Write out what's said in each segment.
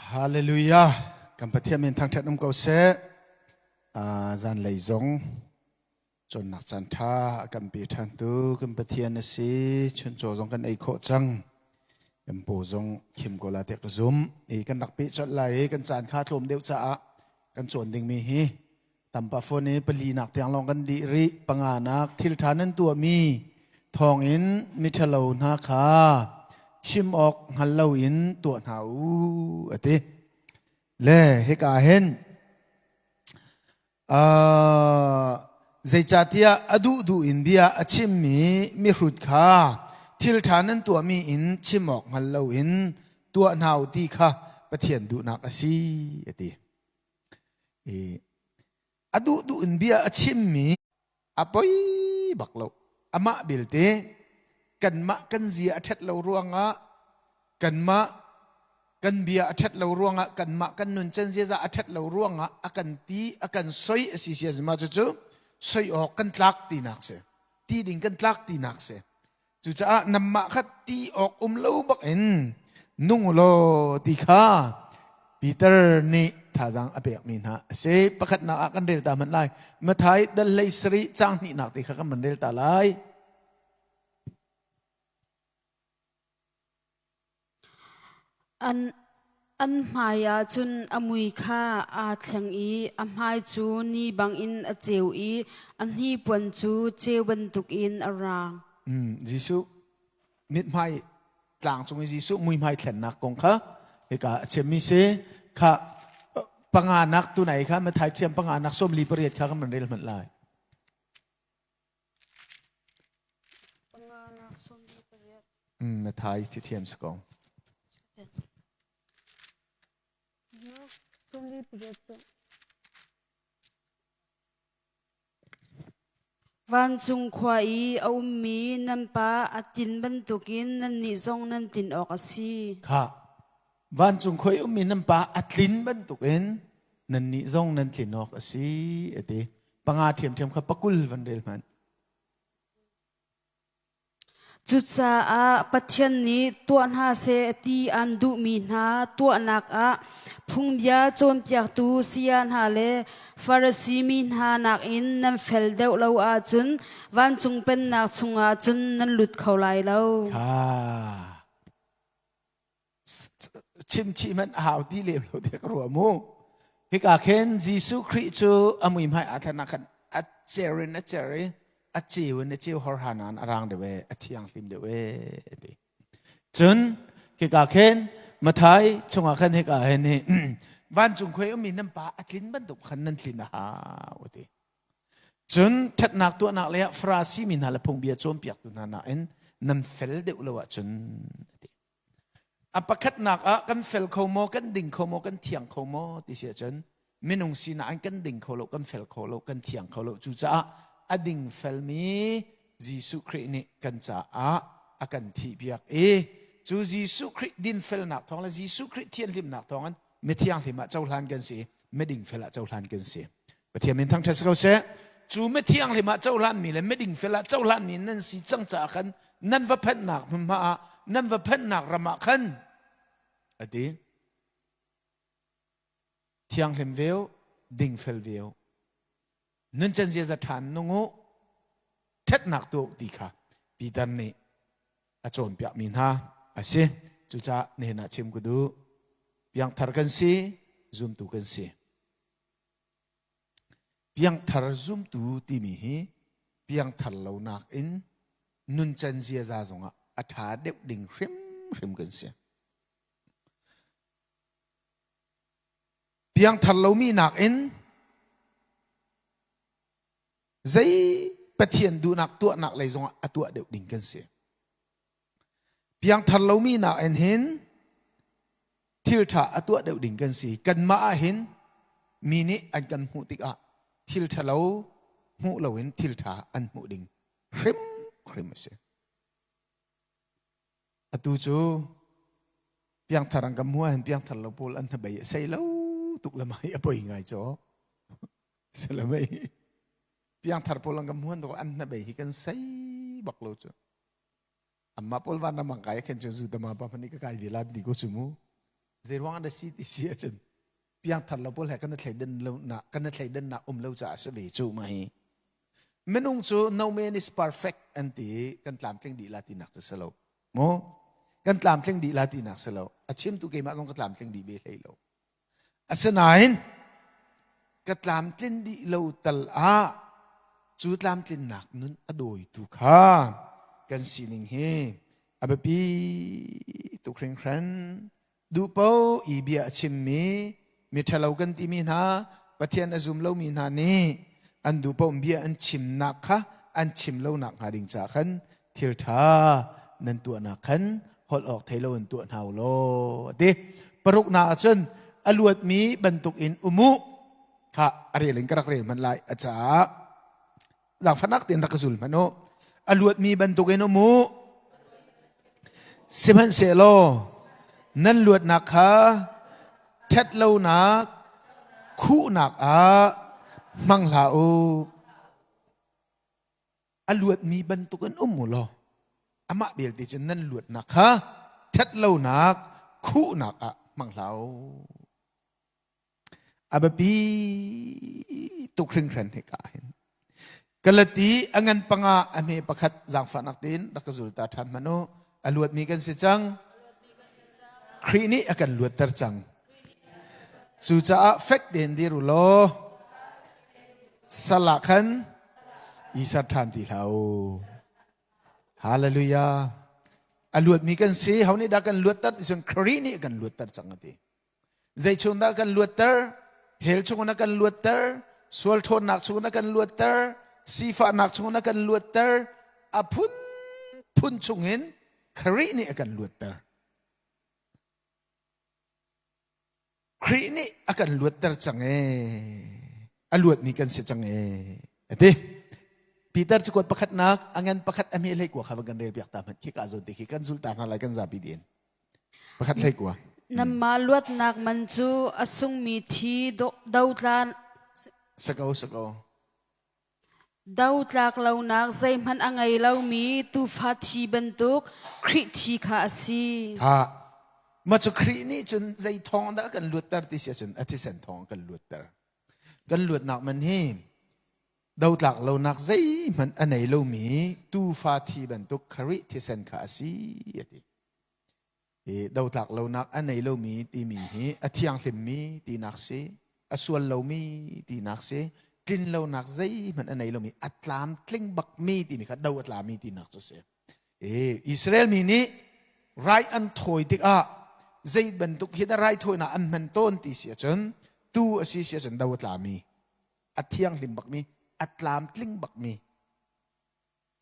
Hallelujah. Kan Pathian min thangṭhat um ko seh. Uh, zanlei zong cawnnak caan ṭha a kan pe ṭhantu kan Pathian a si. Chuncaw zong kan ei khawh cang. Kan paw zong khim ko la tiah ka zum. I kan rak peh colh lai i kan caan kha tlawm deuh caah kan cawn dingmi hi Tampa phone i palinak tiang lawng kan dih rih. Panganak thil ṭha nan tuahmi thawngin miṭhalo hna kha chim awk hngal loin tuah hna u a ti. Le hika hin uh, zeicahtiah a duhduh in bia a chimmi mihrut kha thil ṭha nan tuahmi in chim awk hngal loin tuah hna u ti kha Pathian duhnak a si a ti. I a duhduh in bia a chimmi a poi bak lo. Amah belte kanmah kan zia a ṭhat lo ruangah kanmah kan bia a ṭhat lo ruangah kanmah kan nuncan ziaza a ṭhat lo ruangah a kan ti a kan soi a si sia ma cucu soi awk kan tlak tinak si ti ding kan tlak tinak si Cucaah nanmah kha ti awk um lo bak in nung u law ti kha Peter nih thazaang a pekmi hna a si. Pakhatnak ah kan rel ta hmanh lai. Matthai dal hlei sarih caang hnihnak ti kha kan van rel ta lai. An, an hmai ah cun a mui kha aa thleng i a hmai cu ni bangin a ceu i a hnipuan cu ceu bantukin a raang. Mm, Jesuh mithmai tlang cung i Jesuh muihmai thlennak kong kha hika a chimmi si kha panganak tunai kha Matthai thiam panganak sawmli pariat kha kan van rel hmanh lai. Na thai thi thiam si ko. Vancung khua i a ummi nan pa a tin bantukin nannih zong nan tlin awk a si. Kha vancung khua i ummi nan pa a tlin bantukin nannih zong nan tlin awk a si a ti. Panga ṭhiamṭhiam kha pakul van rel hmanh. Cucaah Pathian nih tuah hna seh ti an duhmi hna tuahnak ah phungbia cawnpiaktu saya hna le Farasi mi hna nakin nan fel deuh lo ahcun vancung pennak chungah cun nan lut kho lai lo. Kha chimchih hmanh a hau ti lem lo tiah ka ruah mu. Hika khin Jesuh Khrih cu a muihmai aa thlen ah khan a cer in a cer i a ceu in a ceu horha nain a rang deuh e a thianghlim deuh e ti. Cun hika khin Mathai chungah khan hika hin hi vancung khuai ummi nan pa a tlin bantuk khan nan tlin a hau ti. Cun ṭhatnak tuahnak lei ah Farasi mi hna le phungbia cawnpiaktu hna nakin nan fel deuh lo ahcun ti. A pakhatnak ah kan fel kho maw, kan ding kho maw, kan thiang kho maw ti si ahcun minung sinak in kan ding kho lo, kan fel kho lo, kan thiang kho lo. Cucaah a ding felmi Jesuh Khrih nih kan caah a kan thihpiak i cu Jesuh Khrih dinfelnak thawng le Jesuh Khrih thianhlimnak thawngin mithianghlim ah cohlan kan si, miding fel ah cohlan kan si. Pathian min thangṭhat si ko seh. Cu mithianghlim ah cohlanmi le miding fel ah cohlanmi nan si cang caah khan nan va phanhnak hmunhma ah nan va phanhnak ram ah khan a ti. Thianghlim ve u, dingfel ve u. Nuncan ziaza ṭhan nung u, ṭhatnak tuah u ti kha Peter nih a cawnpiakmi hna a si. Cucaah nihin ah chim ka duh. Piangthar kan si, zumtu kan si. Piangthar zumtu timi hi piangthar lonak in nuncan ziaza zongah a ṭha deuh ding hrimhrim kan si. Piangthar lomi nakin zei Pathian duhnak tuahnak lei zongah a tuah deuh ding kan si. Piangthar lomi nakin hin thil ṭha a tuah deuh ding kan si. Kanmah ah hin mi nih an kan hmuh tikah thil ṭhalo hmuh loin thil ṭha an hmuh ding hrimhrim a si. Atu cu piangthar an kan hmuh ahhin piangthar lo pawl an hnabei a sei lo tuk le mai a poi ngai caw. Silamei piangthar pawl an kan hmuh an hnabei hi kan sei bak lo cu. Amma pawl van ramang kai khen cu zu tama pa phani ka kai ve lan ti ko chu mu. Zei ruang ah dah si ti si ahcun piangthar lo pawl he kan i thleidan lo nak kan i thleidannak um lo caah a si ve cu mah hi. Minung cu no man is perfect an ti i kan tlamtling dih la tinak cu si lo. Mu kan tlamtling dih la tinak si lo. A chimtu keimah zong ka tlamtling dih ve hlei lo. Asinain ka tlamtlin dih lo tal ah cu tlamtlinnak nun a dawitu kha kan sining hi a biapi tuk hringhran. Duhpo i bia a chimmi miṭhalo kan timi hna Pathian a zum lomi hna nih an duhpoh bia an chimnak kha an chim lonak hnga ding caah khan thil ṭha nan tuahnak khan holh awk thei lo in tuah hna u law a ti. Paruknak ah cun a luatmi bantukin um u kha a rel in ka rak rel hmanh lai a caah zaangfahnak tein rak ka zul hmanh u. A luatmi bantukin um u. Sihmanhsehlaw nan luatnak kha ṭhatlonak khuhnak ah hmang hlah u. A luatmi bantukin um u law amah belte cu nan luatnak kha ṭhatlonak khuhnak ah hmang hlah u. A biapi tuk hringhran hika hin. Galati a ngan panga a hme pakhat zaangfahnak tein rak ka zul ta ṭhan hmanh u. A luatmi kan si cang. Khrih nih a kan luatter cang. Cucaah fek tein dir u law sal ah khan i ser ṭhan ti hlah u. Hallelujah. A luatmi kan si. Ho nih dah kan luatter ti cun Khrih nih a kan luatter cang a ti. Zei chung dah kan luatter? Hell chung in a kan luatter, sual ṭhawnnak chung in a kan luatter, sifahnak chung in a kan luatter, a phunphun chung in Khrih nih a kan luatter. Khrih nih a kan luatter cang ee. A luatmi kan si cang ee. A ti. Peter cakuat pakhatnak a ngan pakhat a hme hlei kua kha van kan rel piak ta hmanh khi ka zawn te khi kan zul ta hna lai kan zapi dien. Pakhat hlei kua. Nanmah luatnak man cu a sungmi thi dotlan Sako sako. Dotlak lonak zeihmanh a ngei lomi tuufa thi bantuk Khrih thi kha a si. Ha. Mah cu Khrih nih cun zei thawng dah a kan luatter ti si ahcun a thisen thawng a kan luatter. Kan luatnak man hi dotlak lonak zeihmanh a nei lomi tuufa thi bantuk Khrih thisen kha a si a ti. Hi dotlak lonak a nei lomi timi hi a thianghlimmi tinak si, a sual lomi tinak si, tlin lonak zeihmanh a nei lomi, a tlamtling bakmi timi kha do a tlami tinak cu si. E, Israel mi nih rai an thawi tikah zei bantuk hi dah raithawinak an hman tawn ti si ahcun tu a si si ahcun do a tlami, a thianghlim bakmi, a tlamtling bakmi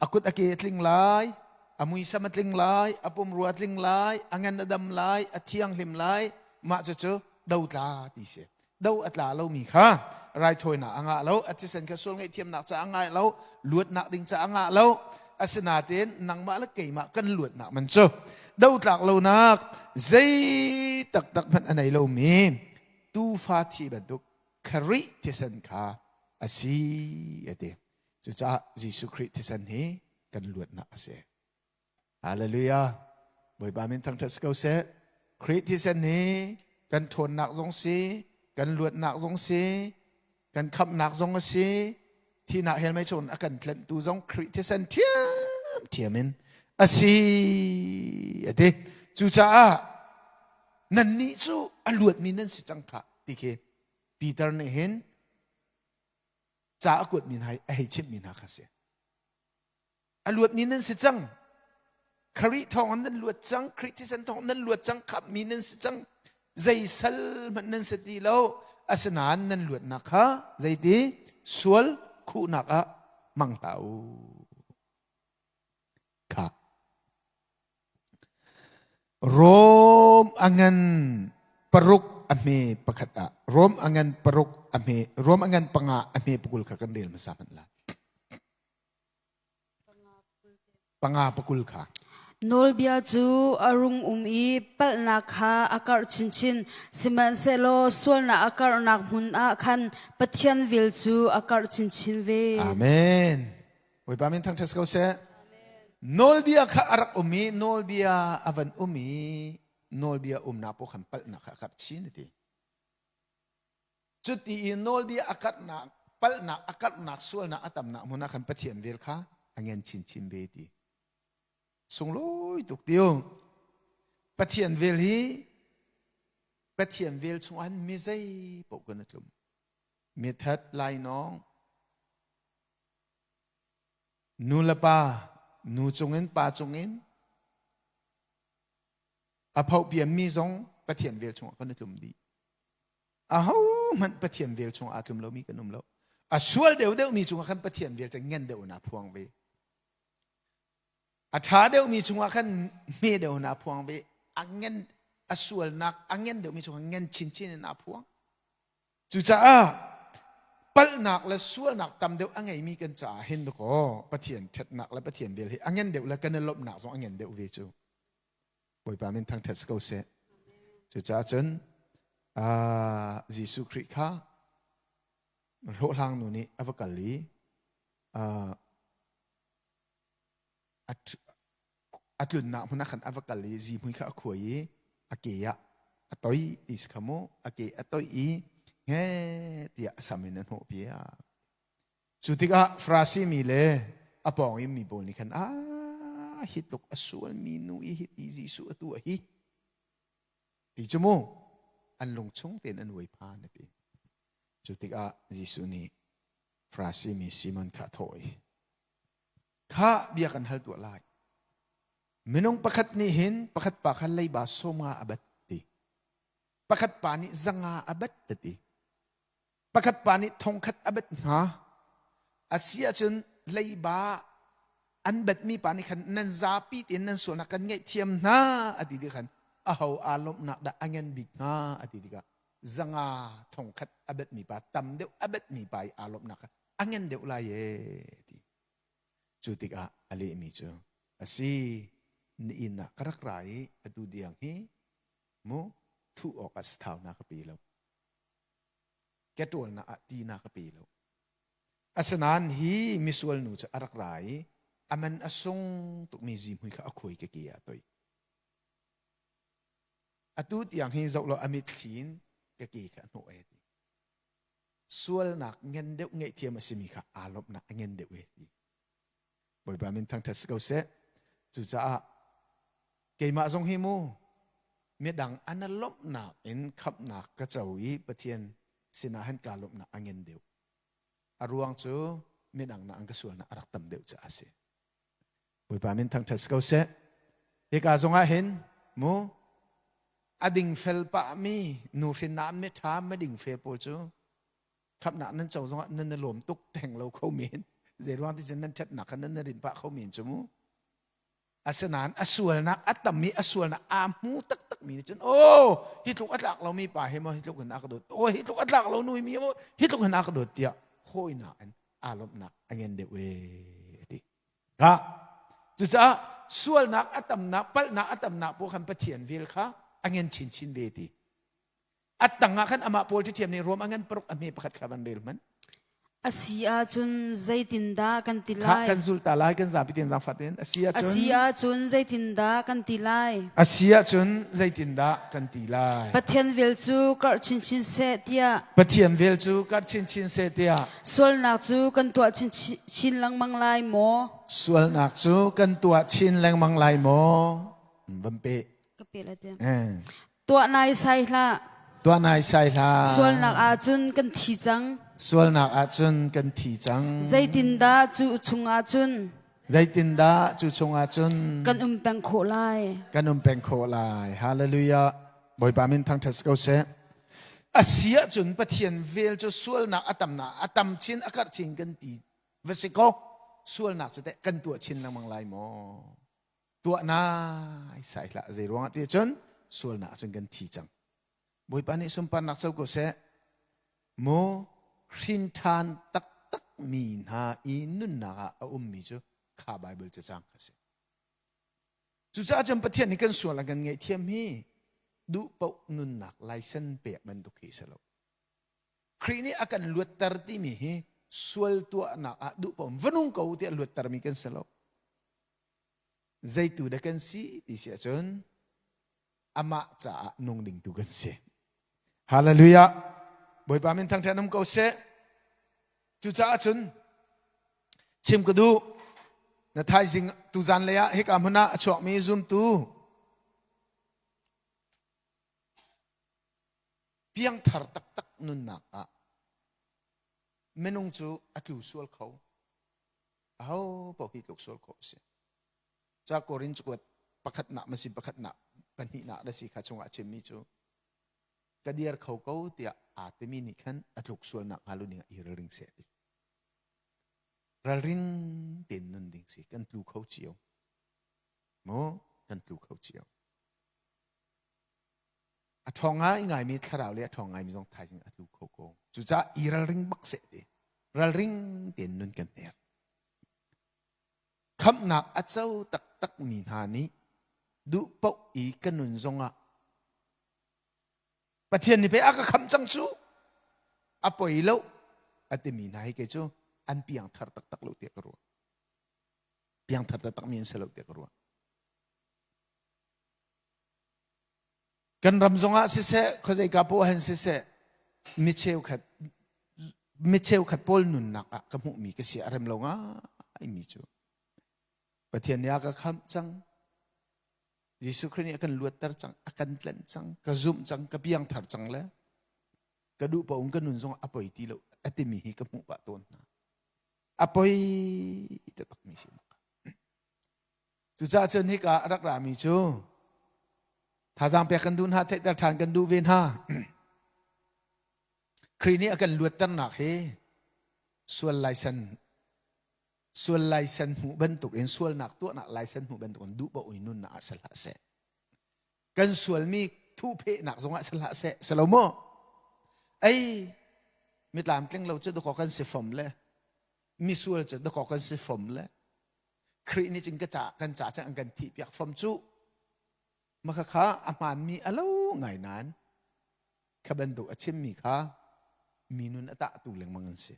A kut a ke a tling lai, a muisam a tling lai, a pumrua a tling lai, a ngan a dam lai, a thianghlim lai. Mah cucu do tla ti si. Do a tla lomi kha raithawinak a ngah lo, a thisen kha sual ngaihthiamnak ca a ngah lo, luatnak ding ca a ngah lo. Asinain nangmah le keimah kan luatnak man cu do tlak lonak zei taktak hmanh a nei lomi tuufa thi bantuk Khrih thisen kha a si a ti. Cucaah Jesuh Khrih thisen hi kan luatnak a si. Hallelujah. Bawipa min thangṭhat si ko seh. Khrih thisen hi kan ṭhawnnak zong si, kan luatnak zong si, kan khamhnak zong a si. Thihnak hell mei chung a kan tlenhtu zong Khrih thisen ṭhiamṭhiam in a si a ti. Cucaah nannih cu a luatmi nan si cang khah ti khi Peter nih hin ca a kuatmi hna a hei chimhmi hna kha si. A luatmi nan si cang. Khrih thawng nan luat cang, Khrih thisen thawng nan luat cang, khamhmi nan si cang. Zei sal hmanh nan si ti lo. Asinain nan luatnak kha zeiti sual khuhnak ah hmang hlah u. Kha. Rom a ngan paruk a hme pakhat ah Rom a ngan paruk a hme Rom a ngan panga a hme pakul kha kan rel hmasa hmanh lai. Panga pakul kha. Nawlbia cu a rung um i palhnak kha a karh chinchin, sihmanhsehlaw sualnak a karhnak hmun ah khan Pathian vel cu a karh chinchin ve. Amen. Bawipa min thangṭhat si ko seh. Nawlbia kha a rak um i nawlbia a van um i. nawlbia umnak paoh khan palhnak kha a karh chin a ti. Cuti i nawlbia a karhnak palhnak a karhnak sualnak a tamnak hmun ah khan Pathian vel kha a ngen chinchin ve ti. Sunglawi tuk tiu. Pathian vel hi Pathian vel chungah hin mi zei paoh kan i tlum. Mithat lainawng, nu le pa, nu cungin pa cungin a phohpianmi zong Pathian vel chungah kan i tlum dih. Ahohmanh Pathian vel chungah aa tlum lomi kan um lo. A sual deuhdeuhmi cungah khan Pathian vel cu ngen deuh in aa phuang ve. A ṭha deuhmi chungah khan hme deuh in aa phuang ve. A ngen a sualnak a ngen deuhmi chungah ngen chinchin in aa phuang. Cucaah palhnak le sualnak tam deuh a ngeimi kan caah hin dakaw Pathian ṭhatnak le Pathian vel hi a ngen deuh le kan i lawmhnak zong a ngen deuh ve cu. Bawipa min thangṭhat si ko seh. Cucaah cun Jesuh Khrih kha hlawhhlang nu nih a va kal i a tlunnak hmun ah khan a va kal i zihmui kha a khuai i a ke ah a toi ti si kha mu a ke a toi i nge tiah a sam in a hnawh piak cu tikah Farasi mi le a pawng i mi pawl nih khan a hi tluk a sualmi nu i hi ti Jesuh a tuah hi ti cu mu an lung chung tein an uai phan a ti cu tikah Jesuh nih Farasi mi Simon kha a thawh i Kha bia kan hal tuah lai. Minung pakhat nih hin pakhat pa kha leiba sawmnga a bat ti. Pakhat pa nih zanga a bat ti. Pakhat pa nih thongkhat a bat hnga. A si ahcun leiba an batmi pa nih khan nan zapi tein nan sualnak kan ngaihthiam hna a ti tikhan aho aa lawmhnak dah a ngan bik hnga a ti tikah zanga thongkhat a batmi pa tam deuh a batmi pa i aa lawmhnak kha a ngan deuh lai ee ti. Cu tikah a lehmi cu a si na inn ah ka rak ra i atu tiang hi mu thuh awk ah sathau na ka pe lo. Ke ṭawlnak ah ti na ka pe lo. Asinain hi misual nu cu a rak ra i a man a sung tukmi zihmui kha a khuai ka ke ah a toih. Atu tiang hi zoh law a mitthli in ka ke kha a hnawh e ti. Sualnak ngen deuh ngaihthiam a simi kha aa lawmhnak a ngen deuh e ti. Bawipa min thangṭhat si ko seh. Cucaah keimah zong hi mu midang an lawmhnak in khamhnak ka co i Pathian sinah hin kaa lawmhnak a ngen deuh. A ruang cu midang na an ka sualnak a rak tam deuh caah a si. Bawipa min thangṭhat si ko seh. Hika zongah hin mu a dingfel pahmi nuhrin na miṭha midingfel pawl cu khamhnak nan co zongah nan i lawm tuk theng lo kho men zei ruang ti cun nan ṭhatnak kha nan rin pah kho men cu mu asinain a sualnak a tam i a sualnak aa hmu taktak mi nih cun oh hi tluk a tlak lomi pa hi maw hi tluk in a ka dawt oh hi tluk a tlak lo nu mi maw hi tluk in a ka dawt tiah hawinak in aa lawmhnak a ngen deuh ee ti Ka cucaah sualnak a tamnak palhnak a tamnak paoh khan Pathian vel kha a ngen chinchin ve ti. A tang ah khan amah pawl ṭhiam nih ruam a ngan paruk a hme pakhat kha van rel hmanh. A si ahcun zeitindah kan ti Kha lai? kan zul ta lai kan zapi tein zaangfah tein a si A ahcun si ahcun zeitindah kan ti lai? a si ahcun zeitindah kan ti lai? Pathian vel cu karh chinchin seh tiah Pathian vel cu karh chinchin seh tiah Sualnak cu kan tuah chin lengmang lai maw? Sualnak cu kan tuah chin lengmang lai maw? Van pe. Ka pe lai tiang. Tuah nai sai hlah. Tuah nai sai hlah. Sualnak ahcun kan thi cang. Sualnak ahcun kan thi cang. Zeitindah cu chungah cun? Zeitindah cu chungah cun? Kan um peng khawh lai. Kan um peng khawh lai. Hallelujah. Bawipa min thangṭhat si ko seh. A si ahcun Pathian vel cu sualnak a tamnak a tam chin a karh chin kan ti va si ko sualnak cu teh kan tuah chin lengmang lai maw? Tuah nai sai hlah zei ruangah ti cun sualnak cun kan thi cang. Bawipa nih sunparnak co ko seh. Mu hrin ṭhan taktak mi hna i nunnak ah a ummi cu kha Bible cacang kha si. Cucaah cun Pathian nih kan sual a kan ngaihthiam hi duh paoh nunnak laisen pek bantuk hi si lo. Khrih nih a kan luatter timi hi sual tuahnak ah duh paoh va nung ko tiah luattermi kan si lo. Zeitu dah kan si ti si ahcun. Amah caah nung ding tu kan si. Hallelujah. Bawipa min thangṭhat um ko seh. Cucaah cun chim ka duh na thaizing tuzan lei ah hika hmun ah a chuakmi zumtu piangthar taktak nunnak ah minung cu a tlu sual kho. Aho paoh hi tluk sual khawh a si. Ca Korin cakuat pakhatnak ma si pakhatnak pahnihnak na si kha chungah a chimmi cu ka dir kho ko tiah aa timi nih khan a tluk sualnak hnga lo ning ah i ralring seh ti. Ralring tein nun ding si kan tlu kho cio. Maw kan tlu kho cio. A ṭhawng ngaingaimi thlarau le a ṭhawng ngaimi zong thaizing a tlu kho ko. Cucaah i ralring bak seh ti. Ralring tein nun kan herh. Khamhnak a co taktakmi hna nih duh paoh i ka nun zongah Pathian nih pei a ka khamh cang cu a poi lo a timi hna hi kei cu an piangthar taktak lo tiah ka ruah. Piangthar taktakmi an si lo tiah ka ruah. Kan ram zongah siseh, khuazeika poah hin siseh, mi cheukhat mi cheukhat pawl nunnak ah ka hmuhmi ka si a rem lo ngaimi cu Pathian nih a ka khamh cang. Jesuh Khrih nih a kan luatter cang, a kan tlanh cang, ka zumh cang, ka piangthar cang le ka duh paoh in ka nun zong a poi ti lo a timi hi ka hmuh pah tawn hna. A poi taktakmi si. Cucaah cun hika a rak rami cu thazaang pek kan duh hna, theihter ṭhan kan duh ve hna. Khrih nih a kan luatternak hi sual laisen sual laisen hmuh bantukin sualnak tuahnak laisen hmuh bantukin duh paoh in nunnak ah si hlah seh. Kan sualmi thuhphehnak zongah si hlah seh, si lo maw? Ei, mitlam tling lo cu dakaw kan si fom le misual cu dakaw kan si fom le Khrih nih cun ka ca kan ca cang an kan thih piak fom cu maka kha a hmaanmi a lo ngai nain kha bantuk a chimmi kha mi nun a tahtu lengmang an si.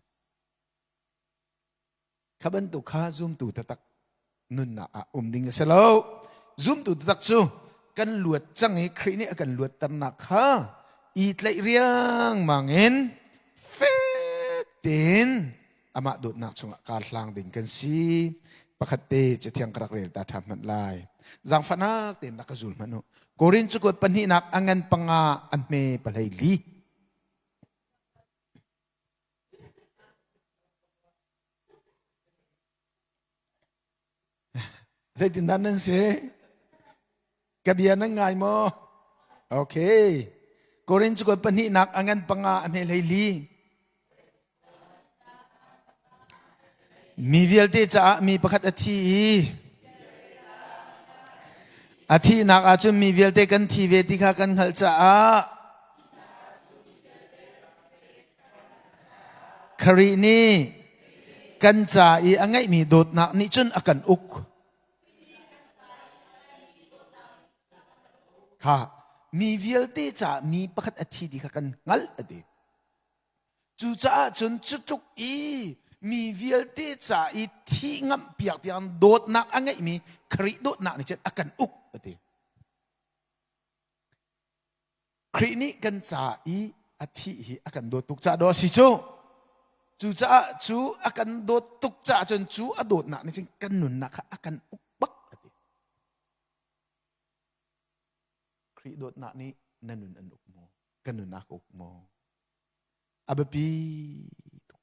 Kha bantuk kha zumtu taktak nunnak ah um ding a si lo. Zumtu taktak cu kan luat cang i Khrih nih a kan luatternak kha i tlaih riangmang in fek tein amah dawtnak chungah kar hlang ding kan si. Pakhat te cathiang ka rak rel ta ṭhan hmanh lai. Zaangfahnak tein rak ka zul hmanh u. Korin cakuat pahnihnak a ngan panga a hme pahlei li. Zeitindah nan si? Ka bia nan ngai maw? Okay. Korin cakuat pahnihnak a ngan panga a hme hlei li. Mi vialte caah mi pakhat a thi i a thihnak ahcun mi vialte kan thi ve ti kha kan hngalh caah Khrih nih kan ca i a ngeihmi dawtnak nih cun a kan uk. Kha mi vialte caah mi pakhat a thi ti kha kan hngalh a ti. Cucaah cun cutluk i mi vialte ca i thi ngamh piak tiang dawtnak a ngeihmi Khrih dawtnak nih cun a kan uk a ti. Khrih nih kan ca i a thih hi a kan dawt tuk caah dawh a si cu. Cucaah cu a kan dawt tuk caah cun cu a dawtnak nih cun kan nunnak kha a kan uk bak a ti. Khrih dawtnak nih na nun an uk maw? Ka nunnak a uk maw? A biapi tuk.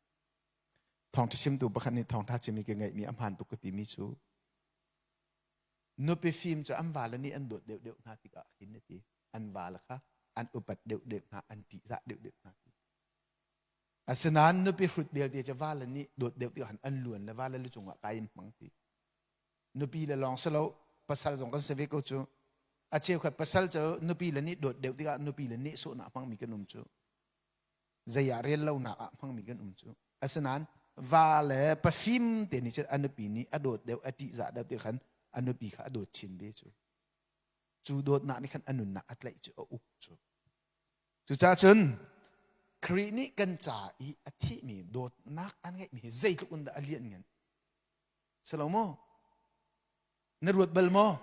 Thawngṭha chimtu pakhat nih thawngṭha chim i ka ngeihmi a hmaan tuk ka timi cu nupi fim cu an vale nih an dawt deuhdeuh hna tikah hin a ti. An vale kha an upat deuhdeuh hna, an ṭihzah deuhdeuh hna ti. Asinain nupi hrut belte cu vale nih dawt deuh tikah an luan le vale lu cungah kai in hmang ti. Nupi le lawng si lo, pasal zong kan si ve ko cu. A cheukhat pasal cu nupi le nih dawt deuh tikah nupi le nih sawhnak hmangmi kan um cu. Zei ah rel lonak ah hmangmi kan um cu. Asinain va le pafim te nih cun a nupi nih a dawt deuh, a ṭihzah deuh ti khan a nupi kha a dawt chin ve cu. Cu dawtnak nih khan a nunnak a tlaih cu a uk cu. Cucaah cun Khrih nih kan ca i a thihmi dawtnak an ngeihmi hi zeitluk in dah a lian ngan. Si lo maw? Na ruat bal maw?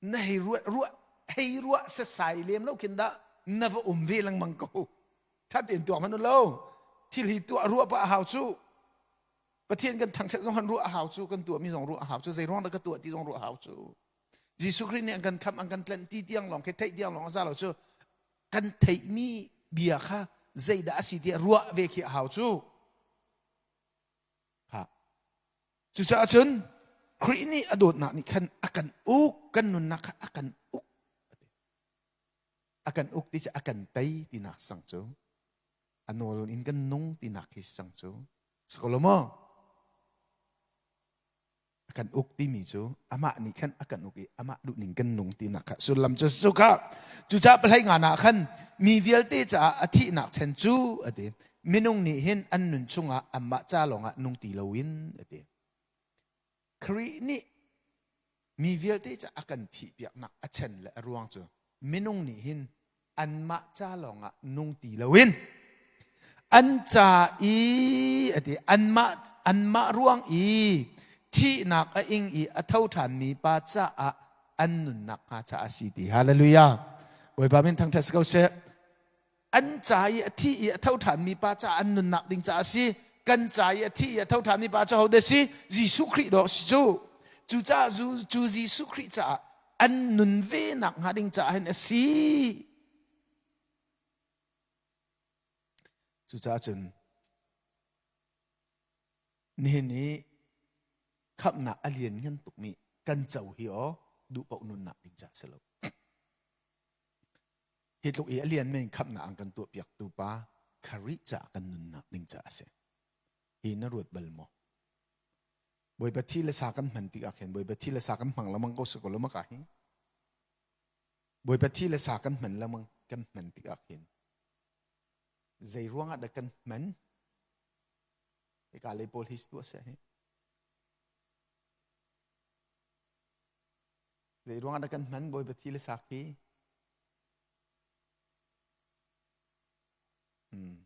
Na hei ruah ruah hei ruah sasai lem lo khin dah na va um ve lengmang ko. Ṭhat tein tuak hmanh u lo. Thil hi tuah ruah pah a hau cu. Pathian kan thangṭhat zong han ruah a hau cu, kan tuahmi zong ruah a hau cu, zei ruang dah ka tuah ti zong ruah a hau cu. Jesuh Khrih nih an kan khamh, an kan tlanh ti tiang lawng khi theih tiang lawng a za lo cu. Kan theihmi bia kha zeidah a si tiah ruah ve khi a hau cu. Ha. Cucaah cun Khrih nih a dawtnak nih khan a kan uk, kan nunnak kha a kan uk. A kan uk ti cu a kan tei tinak sang cu. A nawl in kan nung tinak khi sang cu. Siko lo maw? A kan uk timi cu amah nih khan a kan uk i amah duhning kan nung tinak kha sullam cu cu kha. Cucaah pahlei nga ah khan mi vialte caah a thihnak chan cu a ti. Minung nih hin an nun chungah anmah ca lawngah nung ti loin a ti. Khrih nih mi vialte caah a kan thihpiaknak a chan le a ruang cu minung nih hin anmah ca lawngah nung ti loin an ca i a ti anmah anmah ruang i thihnak a ing i a tho ṭhanmi pa caah an nunnak hnga caah a si ti. Hallelujah. Bawipa min thangṭhat si ko seh. An ca i a thi i a tho ṭhanmi pa caah an nunnak ding caah a si. Kan ca i a thi i a tho ṭhanmi pa cu hodah si? Jesuh Khrih dawh si cu. Cucaah cu Jesuh Khrih caah an nun ve nak hnga ding caah hin a si. Cucaah cun nihin i khamhnak a lian ngan tukmi kan co hi aw duh paoh nunnak ding caah si lo. Hi tluk i a lian men khamhnak an kan tuahpiaktu pa Khrih caah kan nunnak ding caah a si. Hi na ruat bal maw? Bawipa thi le sa kan hman tikah khin Bawipa thi le sa kan hmang lengmang ko si ko lo maka hi. Bawipa thi le sa kan hman lengmang kan hman tikah khin zei ruangah dah kan hman? Hika lei pawl hi tu a si hi. Zei ruangah dah kan hman Bawipa thi le sa khi? Hmm.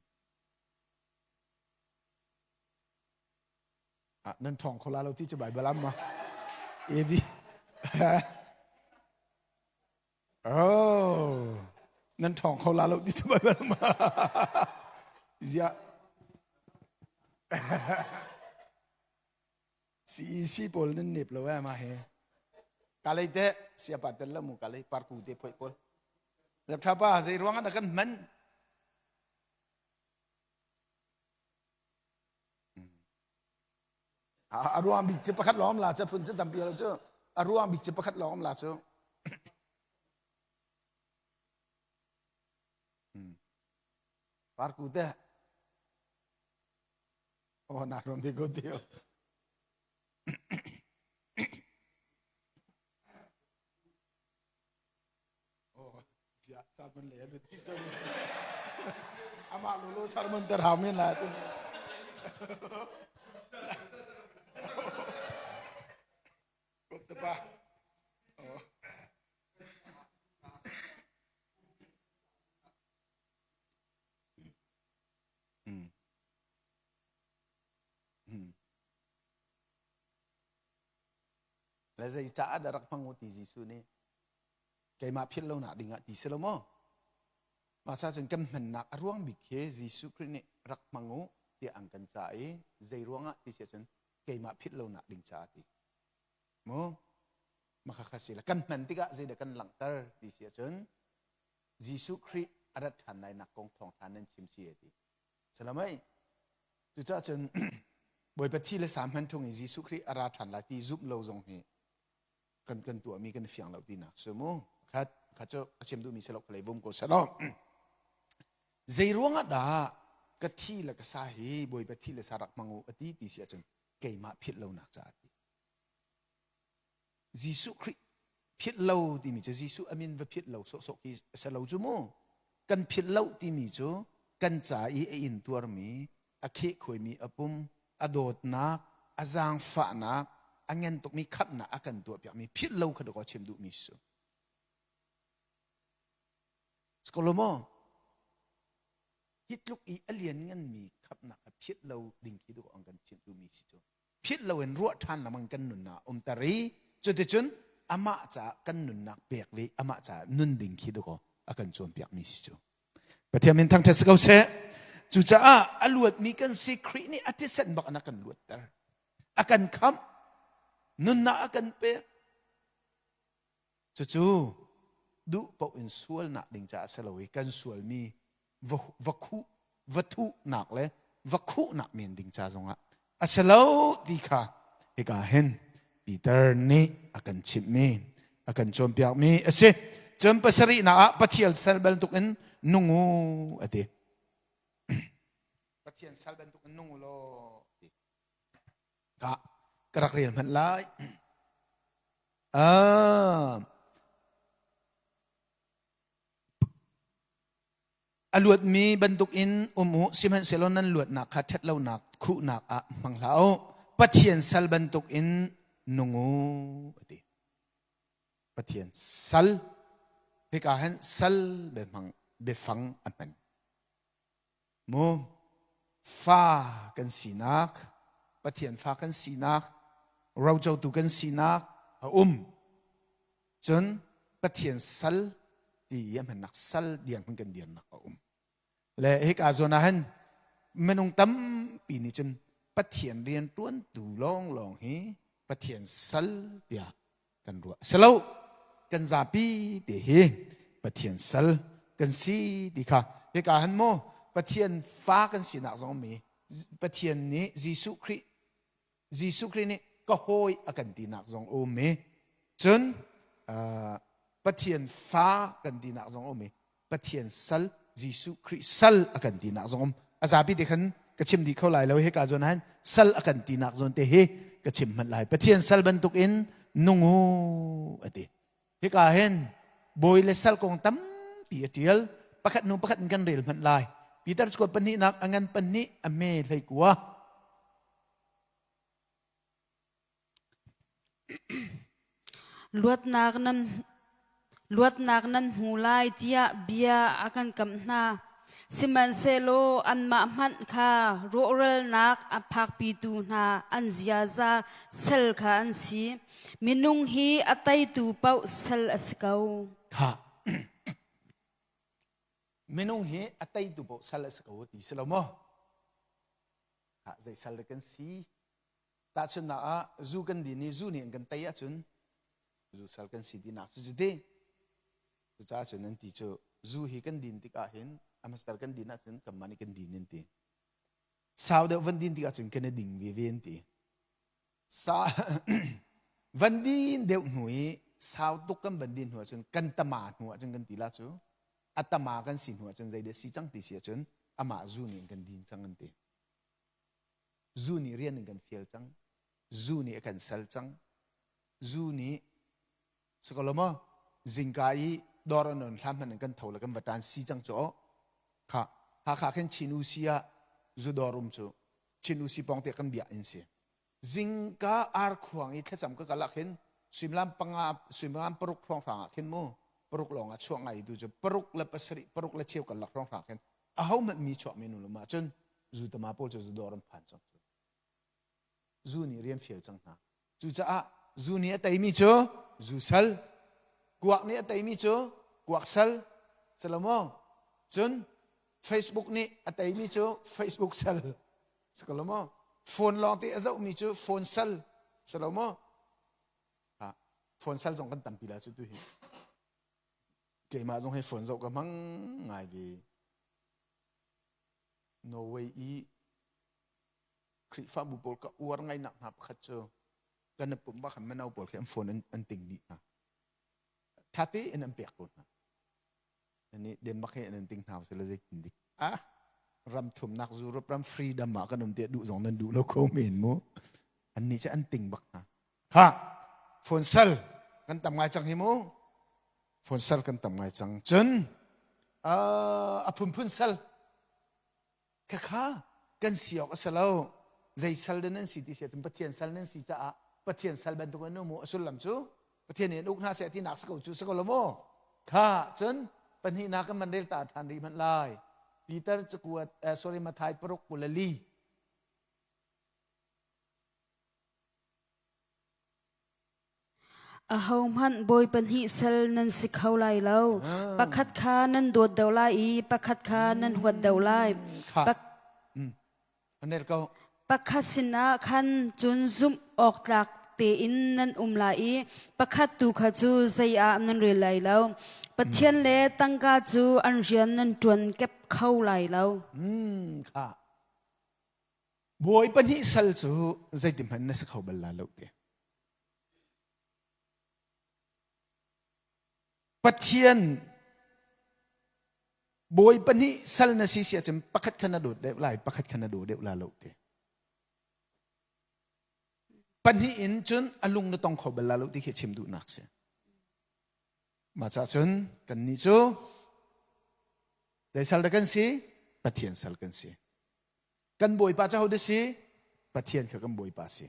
Ah, nan ṭhawng kho la lo ti cu Baibal am ma? Evi. oh, nan ṭhawng kho la lo ti cu Baibal am ma? Ziah. CEC pawl nan nep lo eh ma he. Kalei te siapa tel la mu kalei parku te phoi pawl. Zap tha pa zei ruang ah kan hman? A ruang bik cu pakhat lawng la cu phun cu tampi lo cu a ruang bik cu pakhat lawng la cu. Parku te Oh na ruang bik ko ti. Oh, sermon le lu ti Amah lulu sermon ter hamin la tu. Pa. Oh. Mm. Mm. Le zei caah dah rak hmang u ti Jesuh nih keimah philh lonak ding ah ti si lo maw? Mah sa cun kan hmannak a ruang bik hi Jesuh Khrih nih rak hmang u tiah an kan ca i zei ruangah ti si ahcun keimah philh lonak ding caah ti. Mu makhakha si la kan hman tikah zeidah kan langhter ti si ahcun Jesuh Khrih a rat ṭhan lai nak kong thawngṭha nan chim si a ti. Salamai. Cucaah cun Bawipa thi le sa hman ṭhung i Jesuh Khrih a ra ṭhan lai ti zumh lo zong hi kan kan tuahmi kan fiang lo tinak si mu. Khat khat cu a chim duhmi si lo khalei vum ko selaw. Zei ruangah dah ka thi le ka sa hi Bawipa thi le sa rak hmang u a ti ti si ahcun keimah philh lonak caah ti. Jesuh Khrih philh lo timi cu Jesuh a min va philh lo sawhsawh khi a si lo cu mu. Kan philh lo timi cu kan ca i a intuarmi, a khehkhuaimi a pum, a dawtnak, a zaangfahnak, a ngen tukmi khamhnak a kan tuahpiakmi philh lo kha dawkaw chim duhmi si. Skolomo hi tluk i a liannganmi khamhnak a philh lo ding khi dawh an kan chimh duhmi si cu. Philh loin ruah ṭhan lengmang kan nunnak umter i cuticun amah caah kan nunnak pek ve amah caah nun ding khi dakaw a kan cawnpiakmi si cu. Pathian min thangṭhat si ko seh. Cucaah a luatmi kan si Khrih nih a thisen bak in a kan luatter. A kan khamh. Nunnak a kan pek. Cucu duh paoh in sualnak ding caah si lo i kan sualmi va, va khuh va thuhnak le va khuhnak men ding ca zongah a si lo ti kha hika hin Peter nih a kan chimhmi a kan cawnpiakmi a si. Cun pasarihnak ah Pathian sal bantukin nung u a ti. Pathian sal bantukin nung u law ti. Ka ka rak rel hmanh lai. Ah. A luatmi bantukin um u, sihmanhsehlaw nan luatnak kha ṭhatlonak khuhnak ah hmang hlah u. Pathian sal bantukin nung u, a ti. Pathian sal, hika hin sal biahmang, biafang a hman. Mu, fa kan sinak, Pathian fa kan sinak, rocotu kan sinak a um. Cun Pathian sal ti i a hmannak sal dirhmun kan dirnak a um. Le hika zawn ah hin minung tampi nih cun Pathian rian ṭuantu lawnglawng hi Pathian sal tiah kan ruah. Si lo, kan zapi te hi Pathian sal kan si ti kha hika han mu Pathian fa kan sinak zong mi Pathian nih Jesuh Khrih Jesuh Khrih nih ka hawi a kan tinak zong a um i cun Pathian fa kan tinak zong a um i Pathian sal Jesuh Khrih sal a kan tinak zong um a zapi te khan ka chim dih kho lai lo hika zawn han sal a kan tinak zawn te hi ka chim hmanh lai Pathian sal bantukin nung u a ti hika hin bawi le sal kong tampi a tial pakhat hnu pakhat in kan rel hmanh lai Peter cukuat pahnihnak a ngan pahnih a me hlei kua Luatnak nan, luatnak nan hmu lai tiah bia a kan kamh hna. Sihmanhsehlaw anmah hmanh kha rawhralnak a phakpitu hna an ziaza sal kha an si. Minung hi a teitu paoh sal a si ko. Kha minung hi a teitu paoh sal a si ko ti si lo maw? Zei sal dah kan si? Tahchunhnak ah zu kan din i zu nih an kan tei ahcun zu sal kan si tinak cu cu ti. Cucaah cun an ti cu zu hi kan din tikah hin a hmastar kan din ahcun kanmah nih kan din an ti. Sau deuh van din tikah cun kan i ding ve ve an ti. Sa van din deuh hnu i sau tuk kan van din hnu ahcun kan tama hnu ahcun kan ti la cu a tama kan si hnu ahcun zei dah si cang ti si ahcun amah zu nih an kan din cang an ti. Zu nih rian in kan fial cang. Zu nih a kan sal cang. Zu nih sikolo maw zingka i dawr an on hlan hmanh in kan tho le kan va ṭan si cang cu kha Hakha khin Chin Usi ah zu dawr um cu Chin Usi pawng te kan biak in si. Zingka arkhuang i thlacam ka kal ah khin suimilam panga suimilam paruk hrawnghrang ah khin mu paruk lawng ah chuah ngai tu cu paruk le pasarih paruk le cheu karlak hrawnghrang khin aho hmanh mi chuak mi nu lo ma cun zu tama pawl cu zu dawr an phan cang cu zu nih rian fial cang hna cucaah zu nih a teimi cu zu sal kuak nih a teimi cu kuak sal salomo cun Facebook nih a teimi cu Facebook sal salomo phone lawng te a zohmi cu phone sal salomo phone sal zong kan tampi la cu tu hi Keimah zong hi phone zoh ka hmang ngai ve. Norway i Khrihfabu pawl ka uar ngainak hna pakhat cu kan i pumh bak khan mino pawl khi an phone an, an ting dih hna. Ṭha tein an pek ko hna. Ani Denmark he an ting hna sila zeitin dik. Ah, ram thumnak Europe ram freedom ah kan um te duh zong nan duh lo ko men mu. An nih cu an ting bak hna. Kha, phone sal kan tam ngai cang hi mu. Phone sal kan tam ngai cang. Cun a phunphun sal khakha kan si awk a si lo. Zei sal dah nan si ti si ahcun Pathian sal nan si caah Pathian sal bantuk in um u. A sullam cu Pathian nih an uk hna seh tinak si ko cu si ko lo mu. Kha cun pahnihnak kan van rel ta ṭhan rih hmanh lai. Peter cakuat sorry Mathai paruk 24. Ahohmanh bawi pahnih sal nan si kho lai lo. Pakhat kha nan dawt deuh lai i pakhat kha nan huat deuh lai. Kha. An el ko. Pakhat sinah khan cun zumh awk tlak tein nan um lai i pakhat tu kha cu zei ah nan rel lai lo. Pathian le tangka cu an rian nan ṭuan kep kho lai lo. Kha. Bawi pahnih sal cu zeitihmanh na si kho bal la lo te. Pathian bawi pahnih sal na si si ahcun pakhat kha na dawt deuh lai pakhat kha na daw deuh la lo te. Pahnih in cun a lung na tong kho bal la lo ti khi chim duhnak si. Mah cah cun kannih cu zei sal dah kan si? Pathian sal kan si. Kan Bawipa cu hodah si? Pathian kha kan Bawipa si.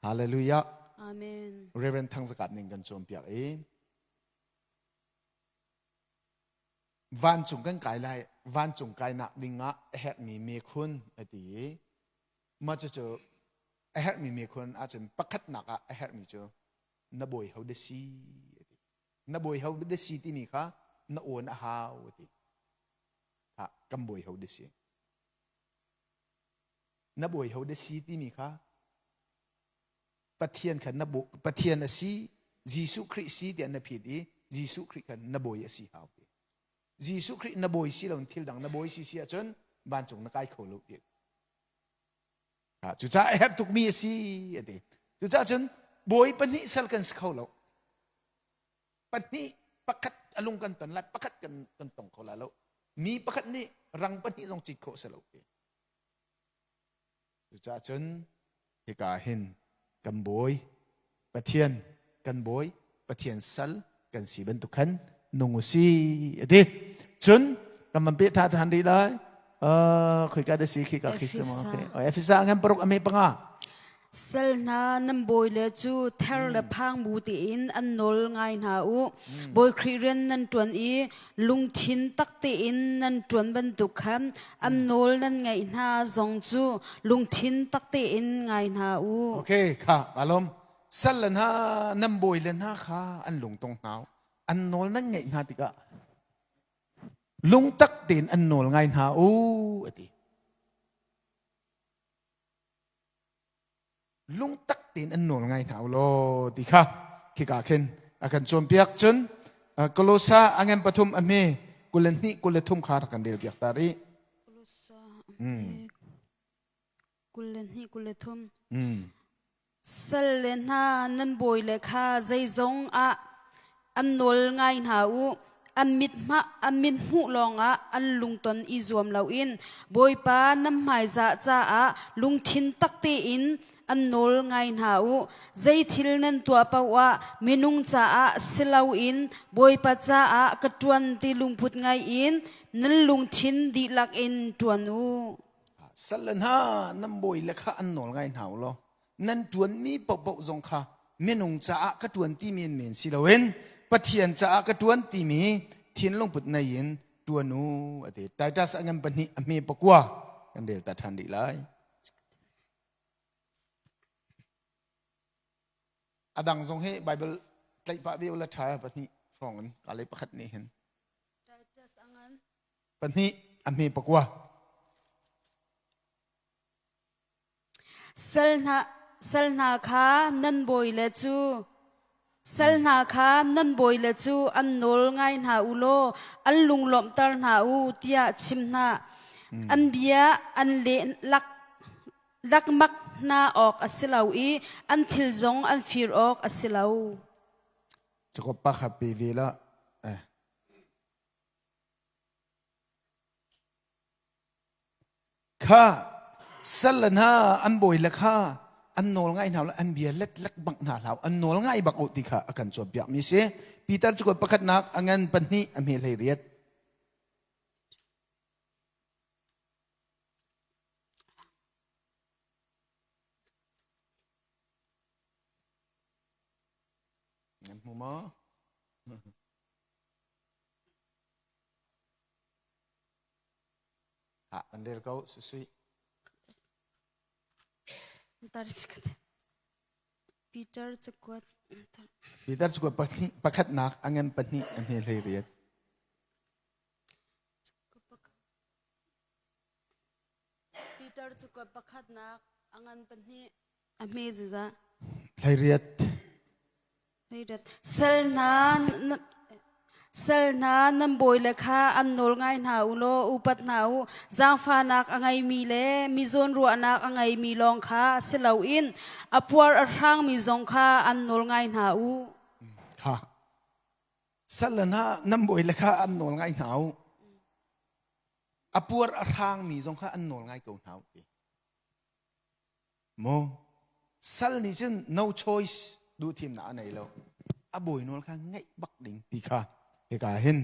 Hallelujah. Amen. Reverend Thang Zakat ning kan cawnpiak i vancung kan kai lai vancung kainak ding ah a herhmi mekhun a ti i mah cucu a herhmi mekhun ahcun pakhatnak ah a herhmi cu na bawi ho da si a ti na bawi ho da si timi kha na awn a hau a ti ha kan bawi ho da si na bawi ho da si timi kha Pathian kha na Pathian a si Jesuh Khrih si tiah na phit i Jesuh Khrih kha na bawi a si hau ti Jesuh Khrih na bawi si lo thil dang na bawi si si ahcun vancung na kai kho lo ti cucaah a herh tukmi a si a ti cucaah cun bawi pahnih sal kan si kho lo pahnih pakhat a lung kan ton lai pakhat kan kan tong kho la lo mi pakhat nih rang pahnih zong cit khawh si lo ti Cucaah cun hika ah hin kan bawi Pathian kan bawi Pathian sal kan si bantuk khan nung u si a ti. Cun kan van peh tha than rih lai. Uh, khoi ka da si khi ka khi sama Efesa ngan paruk ame panga. Sal hna nan bawi le cu ther le phang bu tein an nawl ngai hna u. Bawi Khrih rian nan ṭuan i lungthin tak tein nan ṭuan bantuk khan an nawl nan ngaih hna zong cu lungthin tak tein ngai hna u. Okay, kha alom. Sal le hna nan bawi le hna kha an lungtong hna u. An nawl nan ngaih hna tikah lungtak tein an nawl ngai hna u a ti. Lungtak tein an nawl ngai hna u law ti kha khika khin a kan cawnpiak cun Kolosa a ngan pathum a hme 22 23 kha rak kan rel piak ta rih. 22 23 Sal le hna nan bawi le kha zeizong ah an nawl ngai hna u. An mit hmah an mit hmuh lawngah an lungton i zuam loin Bawipa nan hmaizah caah lungthin tak tein an nawl ngai hna u. Zei thil nan tuah paoh ah minung caah si loin Bawipa caah ka ṭuan ti lungput ngai in nan lungthin dihlak in ṭuan u. Sal le hna nan bawi le kha an nawl ngai hna u law nan ṭuanmi paohpaoh zong kha minung caah ka ṭuan ti men men si loin Pathian caah ka ṭuan timi thinlung put nei in ṭuan u a ti. Titus a ngan pahnih a hme pakua kan rel ta ṭhan rih lai. A dang zong hi Bible tlaih pah ve ula ṭha pahnih hrawng in ka lei pakhat nih hin. Pahnih a hme pakua. Sal hna kha nan bawile cu sal hna kha nan bawile cu an nawl ngai hna u law an lunglawmhter hna u tiah chim hna. An bia an leh lak lakmak hna awk a si lo i an thil zong an fir awk a si lo. Jakob pa kha pe ve la. Eh. Kha sal le hna an bawi le kha an nawl ngai hna lo an bia letlek bak hna hlah an nawl ngai bak u ti kha a kan cawnpiak mi si Peter cu pakhatnak a ngan pahnih a hme hlei riat Nan hmu maw? Ah, kan rel ko susui. Peter cakuat Peter cakuat pahnih pakhatnak a ngan pahnih a hme 18. Peter cakuat pakhatnak a ngan pahnih a hme zizah. 18. Sal hna sal hna nan bawile kha an nawl ngai hna u law upat hna u. Zaangfahnak a ngeimi le mi zawnruahnak a ngeimi lawng kha si loin a puar a hrangmi zong kha an nawl ngai hna u. Kha sal hna nan bawile kha an nawl ngai hna u. A puar a hrangmi zong kha an nawl ngai ko hna u ti. Maw sal nih cun no choice duhthimnak a nei lo. A bawi nawl kha ngaih bak ding ti kha hika hin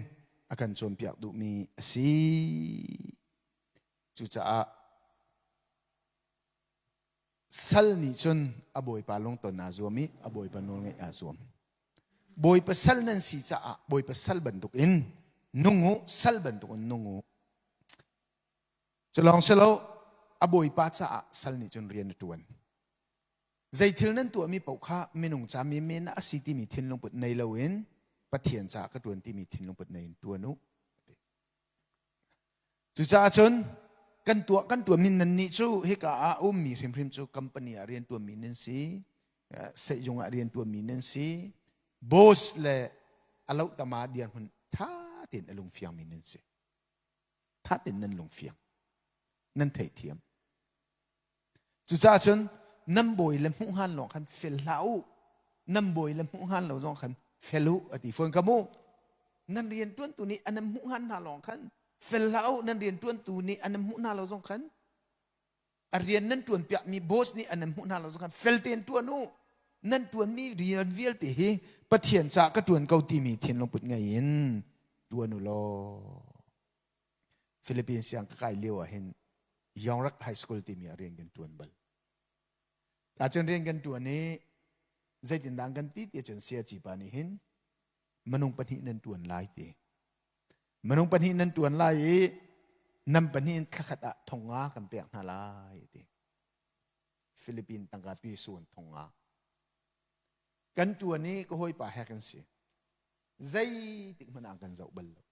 a kan cawnpiak duhmi a si. Cucaah sal nih cun a bawipa lungton aa zuam i a bawipa nawl ngaih aa zuam. Bawipa sal nan si caah bawipa sal bantukin nung u, sal bantukin nung u. Culawng si lo, a bawipa caah sal nih cun rian a ṭuan. Zei thil nan tuahmi paoh kha minung ca menmen ah a si timi thinlungput nei loin Pathian caah ka ṭuan timi thinlungput nei in ṭuan u. Cucaah cun kan tuah kan ṭuanmi nannih cu hika ah a ummi hrimhrim cu company ah rian ṭuanmi nan si, sehzung ah rian ṭuanmi nan si, boss le a lohtama dirhmun ṭha tein a lungfiangmi nan si. Ṭha tein nan lungfiang, nan theihthiam. Cucaah cun nan bawi le hmuh hngan lawng khan fel hlah u. Nan bawi le hmuh hngan lo zong khan fel u a ti fawn ka mu. Nan rian ṭuantu nih an hmuh hngan hna lawng khan fel hlah u. Nan rian ṭuantu nih an hmuh hna lo zong khan a rian nan ṭuan piakmi boss nih an hmuh hna lo zong khan fel tein ṭuan u. Nan ṭuanmi rian vialte hi Pathian caah ka ṭuan ko timi thinlungput ngei in ṭuan u law. Philippines siang ka kai lio ah hin Yongrak High School timi ah rian kan ṭuan bal. Ta cun rian kan ṭuan i zeitindah kan ti ti cun siaci pa nih hin minung pahnih nan ṭuan lai ti. Minung pahnih nan ṭuan lai i nan pahnih in thlakhat ah thonga kan pek hna lai ti. Philippine tangka piso in thonga. Kan ṭuan i ka hawipa he kan si. Zeitik hmanh ah kan zoh bal lo.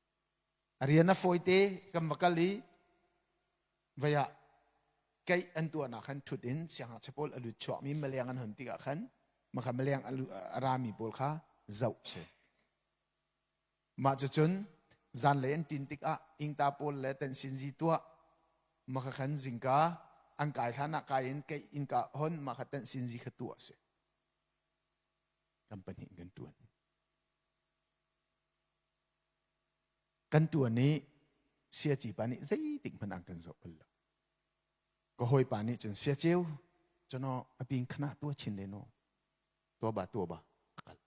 A rian a fawite kan va kal i vei ah keih an tuahnak khan ṭhut in siangngakchia pawl a lut chuakmi maleng an hon tikah khan makha maleng a rami pawl kha zoh si. Mah cucun zanlei an ṭin tikah ingta pawl le tensinzi tuah makha khan zingka an kai hlan ah kai in keih innka hon mah kha tensinzi kha tuah si. Kan pahnih kan ṭuan. Kan ṭuan i siaci pa nih zeitik hmanh an kan zoh bal lo. Ka hawipa nih cun siaceu cuno a pin khana tua chin le no tua ba tua ba a kal.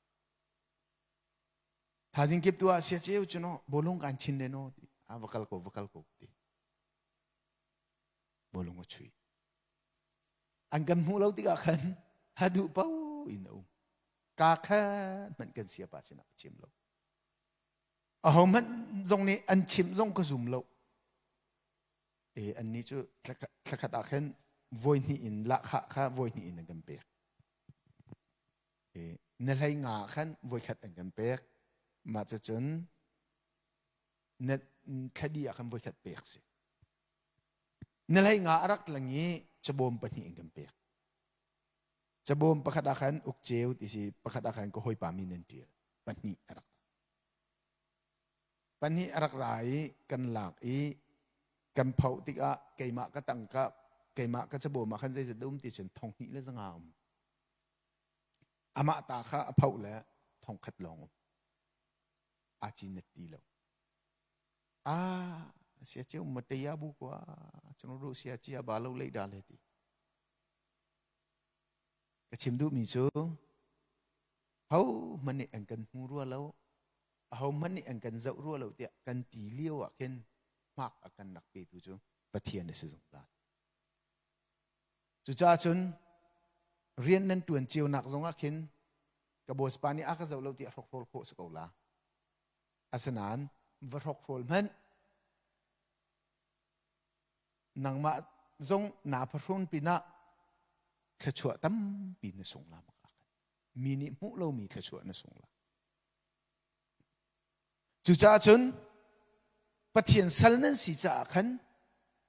Thazing kip tu ah siaceu cuno bolung kan chin le no ti a va kal ko va kal ko ti. Bolung a chui. An kan hmuh lo tikah khan ha duh po in a um. Ka kha hmanh kan siapa sinah a chim lo. Ahohmanh zong nih an chimh zong ka zum lo. E annih cu thlakhat ah khin voi hnih in lahkhah kha voi hnih in an kan pek. E na hlei nga khan voi khat an kan pek. Mah cucun na thladi ah khan voi khat pek si. Na hlei nga a rak tlang i cabawm pahnih in kan pek. Cabawm pakhat ah khan ukceu ti si pakhat ah khan ka hawipa min an ṭial. Pahnih a rak pahnih a rak ra i kan lak i kan phoh tikah keimah ka tangka keimah ka cabawm ah khan zeizat um ti cun thong hnih le zanga um amah ta kha a phoh le thong khat lawng um aa cin ti lo ah sia cheu mateya bu kwa chung ru sia chia ba lo lei da le ti ka chim duh mi cu Hohmanh nih an kan hmu rua lo, ahohmanh nih an kan zoh rua lo tiah kan ti lio ah khin hmak a kan rak petu cu Pathian a si zungzal. Cucaah cun rian nan ṭuan cionak zongah khin ka boss pa nih a ka zoh lo tiah hrokhrawl khawh si ko la. Asinain va hrokhrawl hmanh nangmah zong naa phahrun pinah thluachuah tampi na sung la. Mi nih hmuh lomi thluachuah na sung lai. Cucaah cun Pathian sal nan si caah khan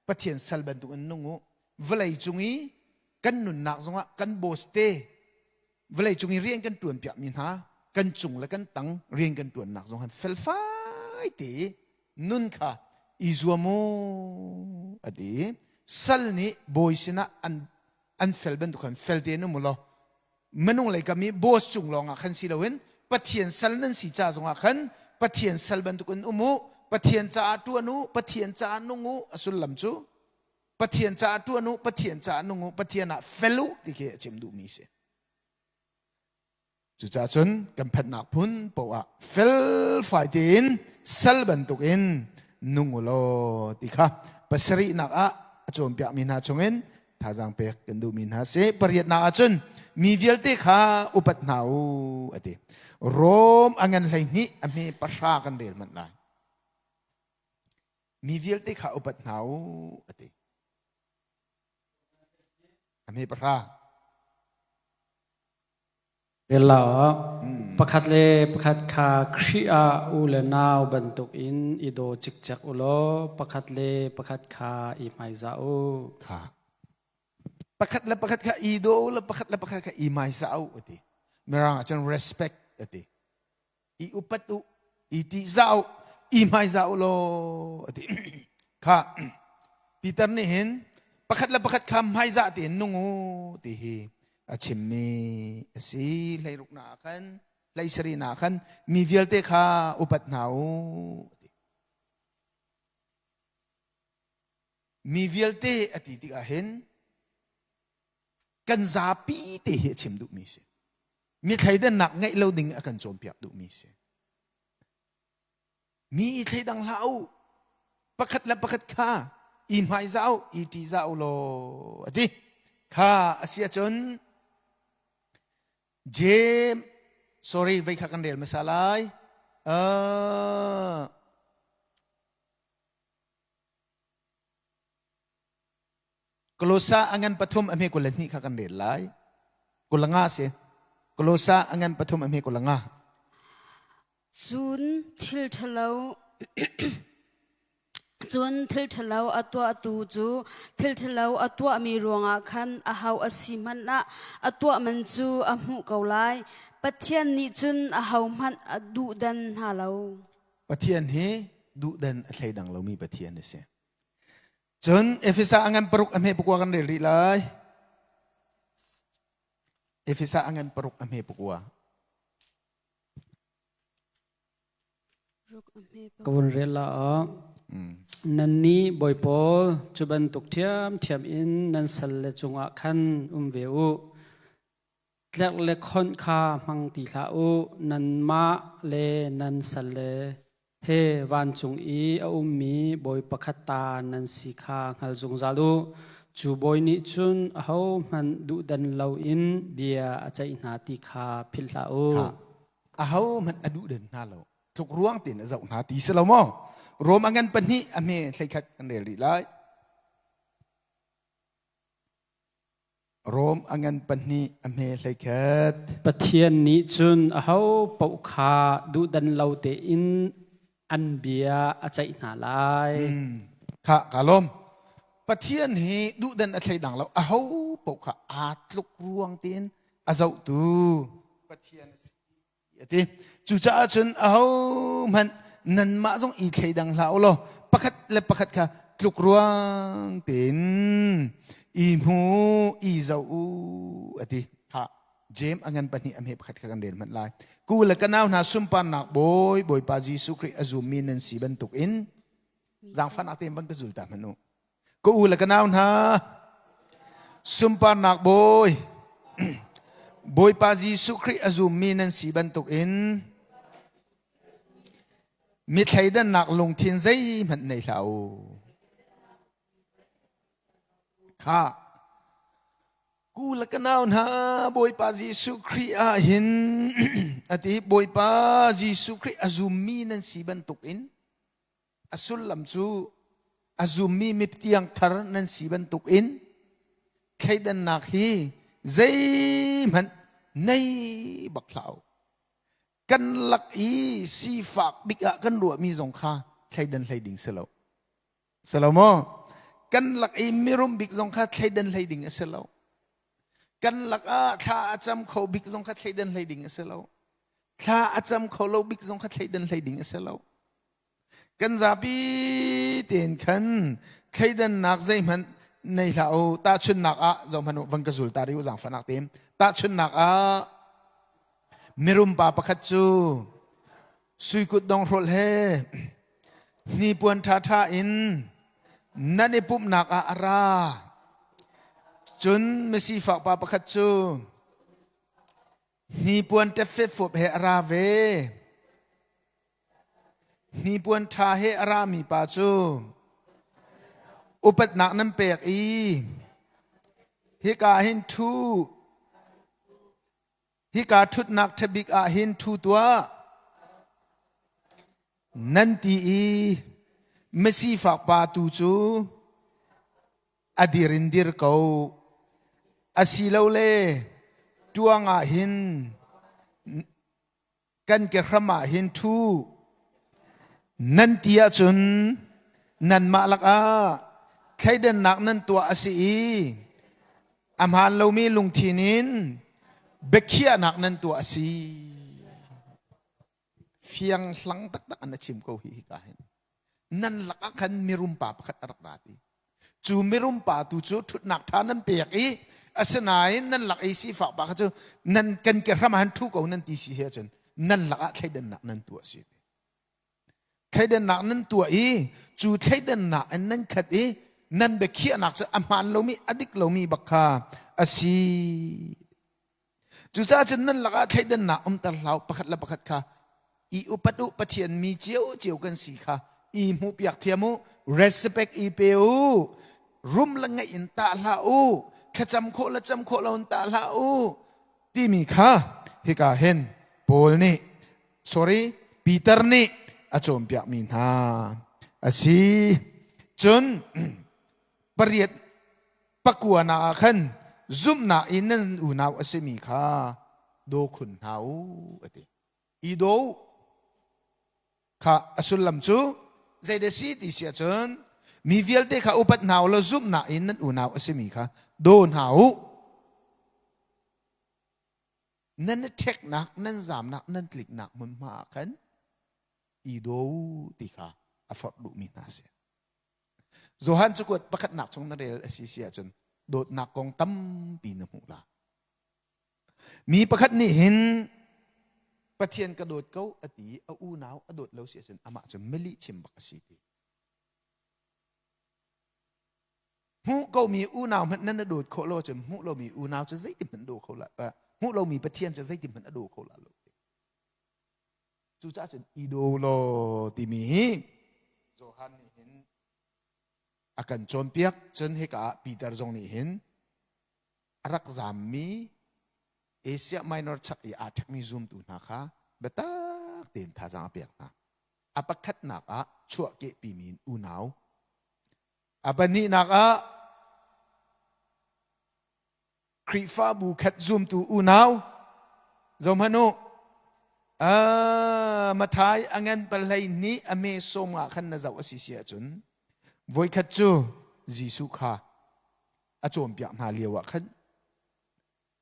Pathian sal bantuk in nung u. Vawlei cung i kan nunnak zongah kan boss te vawlei cung i rian kan ṭuan piakmi hna kan cung le kan tang rian kan ṭuannak zong han felfai te nun kha i zuam u a ti. Sal nih bawi sinah an an fel bantuk khan fel tein um u law minung lei kam i boss cung lawngah khan si loin Pathian sal nan si ca zongah khan Pathian sal bantukin um u Pathian caah ṭuan u Pathian caah nung u a sullam cu Pathian caah ṭuan u Pathian caah nung u Pathian ah fel u ti khi a chim duhmi si Cucaah cun kan phanhnak phun poah ah felfai tein sal bantukin nung u law ti kha pasarihnak ah a cawnpiakmi hna chungin thazaang pek kan duhmi hna si. Pariatnak ah cun mi vialte kha upat hna u a ti. Rom a ngan 12 a hme pahra kan rel hmanh lai. Mi vialte kha upat hna u a ti. A hme pahra. Rel Pakhat le pakhat kha Khrih ah u le nau bantukin i daw cikcek u law pakhat le pakhat kha i hmaizah u. Kha. Pakhat le pakhat kha i daw u le pakhat le pakhat kha i hmaizah u a ti. Mirang ah cun respect a ti. I upat u, i ṭihzah u, i hmaizah u law a ti. Kha Peter nih hin pakhat le pakhat kha hmaizah tein nung u ti hi a chimmi a si. Hleiruk na ah khan, hleisarih na ah khan mi vialte kha upat hna u a ti. Mi vialte a ti tikah hin kan zapi te hi a chim duhmi si. Mi thleidannak ngeih lo ding a kan cawnpiak duhmi si. Mi i thleidang hlah u. Pakhat le pakhat kha i hmaizah u, i ṭihzah u law a ti. Kha a si ahcun James, sorry, vei kha kan rel hmasa lai. Uh, Kolosa a ngan pathum a hme 22 kha kan rel lai. 25 si. Kolosa a ngan pathum a hme 25. Cun thil ṭhalo cun thil ṭhalo a tuahtu cu thil ṭhalo a tuahmi ruangah khan aho a si hmanh ah a tuah man cu a hmuh ko lai. Pathian nih cun ahohmanh a duhdan hna lo. Pathian hi duhdan a thleidang lomi Pathian a si. Cun Efesa a ngan paruk a hme pakua kan rel rih lai. Efesa a ngan paruk a hme pakua. Ka vun rel la ah nannih bawi pawl cu bantuk ṭhiamṭhiam in nan salle cungah khan um ve u. Tlerh le khonh kha hmang ti hlah u. Nanmah le nan salle he vancung i a ummi bawi pakhat ta nan si kha hngal zungzal u. Cu bawi nih cun ahohmanh duhdan loin bia a ceih hna ti kha philh hlah u. Ahohmanh a duhdan hna lo. Tluk ruang tein a zoh hna ti si lo maw? Rom a ngan pahnih a hme 11 kan rel rih lai. Rom a ngan pahnih a hme 11. Pathian nih cun aho paoh kha duhdan lo tein an bia a ceih hna lai. Kha ka lawm. Pathian hi duhdan a thleidang lo. Aho paoh kha aa tluk ruang tein a zohtu Pathian a si. A ti. Cucaah cun ahohmanh nanmah zong i thleidang hlah u law pakhat le pakhat kha tluk ruang tein i hmu i zoh u a ti. Kha Jeim a ngan pahnih a hme pakhat kha kan rel hmanh lai. Ku le ka nau hna sunparnak Bawi Bawipa Jesuh Khrih a zummi nan si bantukin zaangfahnak tein van ka zul ta hmanh u. Ka u le ka nau hna, sunparnak Bawi, Bawipa Jesuh Khrih a zummi nan si bantukin mi thleidannak lungthin zeihmanh nei hlah u. Kha ku le ka nau hna Bawipa Jesuh Khrih ah hin a ti Bawipa Jesuh Khrih a zummi nan si bantukin A sullam cu a zummi miptiang thar nan si bantukin thleidannak hi zeihmanh Nei bak hlah u. Kan lak i sifak bik ah kan ruahmi zong kha thleidan hlei ding si lo. Si lo maw? Kan lak i mirum bik zong kha thleidan hlei ding a si lo. Kan lak ah thla a cam kho bik zong kha thleidan hlei ding a si lo. Thla a cam kho lo bik zong kha thleidan hlei ding a si lo. Kan zapi tein khan thleidannak zeihmanh nei hlah u. Tahchunhnak ah zohhmanh u, van ka zul ta rih u zaangfahnak tein. Tahchunhnak ah mirum pa pakhat cu sui kutdong hrolh he hnipuan ṭhaṭha in nan i pumhnak ah a ra. Cun misifak pa pakhat cu hnipuan ṭepfetfuap he a ra ve. Hnipuan ṭha he a rami pa cu upatnak nan pek i hika hin ṭhu hika ṭhutnak ṭha bik ah hin ṭhu tuah nan ti i misifak pa tu cu a dir in dir ko asilole ṭuang ah hin kan kehram ah hin ṭhu nan ti ahcun nanmah lakah thleidannak nan tuah a si i a hmaan lomi lungthin in biakhiahnak nan tuah a si. Fiang hlang taktak an a chim ko hi hika hin. Nan lakah khan mirum pa pakhat a rak ra ti. Cu mirum pa tu cu ṭhutnak ṭha nan pek i asinain nan lak i sifak pa kha cu nan kan ke hram ah han ṭhu ko nan ti si he ahcun nan lakah thleidannak nan tuah si. Thleidannak nan tuah i cu thleidannak in nan khat i nan biakhiahnak cu a hmaan lomi a dik lomi bak kha a si. Cucaah cun nan lakah thleidannak umter hlah u, pakhat le pakhat kha i upat u, Pathian mi ciocio kan si kha i hmuhpiak thiam u, respect i pe u, rum le ngeih in tah hlah u, thlacam khawh le cam khawh lo in tah hlah u, timi kha hika hin Paul nih, sorry, Peter nih a cawnpiakmi hna a si. Cun pariat Pakua ah khan zumhnak in nan unau a simi kha daw khun hna u a ti. I daw kha a sullam cu zeidah si ti si ahcun mi vialte kha upat hna u law zumhnak in nan unau a simi kha daw hna u. Nan i ṭheknak, nan zamnak, nan tliknak hmunhma ah khan i daw u ti kha a forh duhmi hna a si. Johan cakuat pakhatnak chung na rel a si si ahcun dawtnak kong tampi na hmuh la. Mi pakhat nih hin Pathian ka dawt ko a ti a unau a dawt lo si ahcun amah cu milih chim bak a si ti. Hmuh komi unau hmanh nan na dawt khawh lo ahcun hmuh lomi unau cu zeitin hmanh daw kho la hmuh lomi Pathian cu zeitin hmanh a daw kho la lo. Cucaah cun i daw law timi hi Johan nih hin a kan cawnpiak. Cun hika ah Peter zong nih hin a rak zaammi Asia Minor chak i aa ṭhekmi zumtu hna kha biatak tein thazaang a pek hna. A pakhatnak ah chuahkehpimi unau. A pahnihnak ah Khrihfabu khat zumtu unau zohhmanh u Mathai a ngan palhlei nih a me sawm nga khan na zoh a si si ahcun voikhat cu Jesuh kha a cawnpiak hna lio ah khan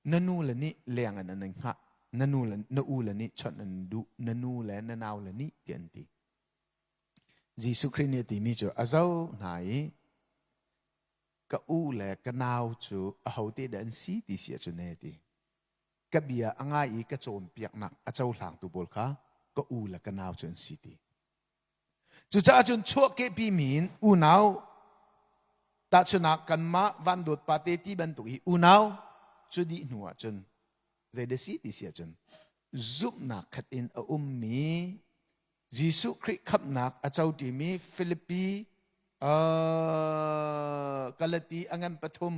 na nu le nih leng in an hngah na nu le na u le nih chawnh an duh na nu le na nau le nih ti an ti Jesuh Khrih nih a timi cu a zoh hna i ka u le ka nau cu ahote dah an si ti si ahcun e ti ka bia a ngai i ka cawnpiaknak a cohlangtu pawl kha ka u le ka nau cu an si ti cucaah cun chuahkehpi mi in unau tahchunak kanmah van dawt pa te ti bantuk i unau cu dih hnu ah cun zei si ti si ahcun zumhnak khat in a ummi Jesuh Khrih khamhnak a coṭimi Filipi Galati a ngan pathum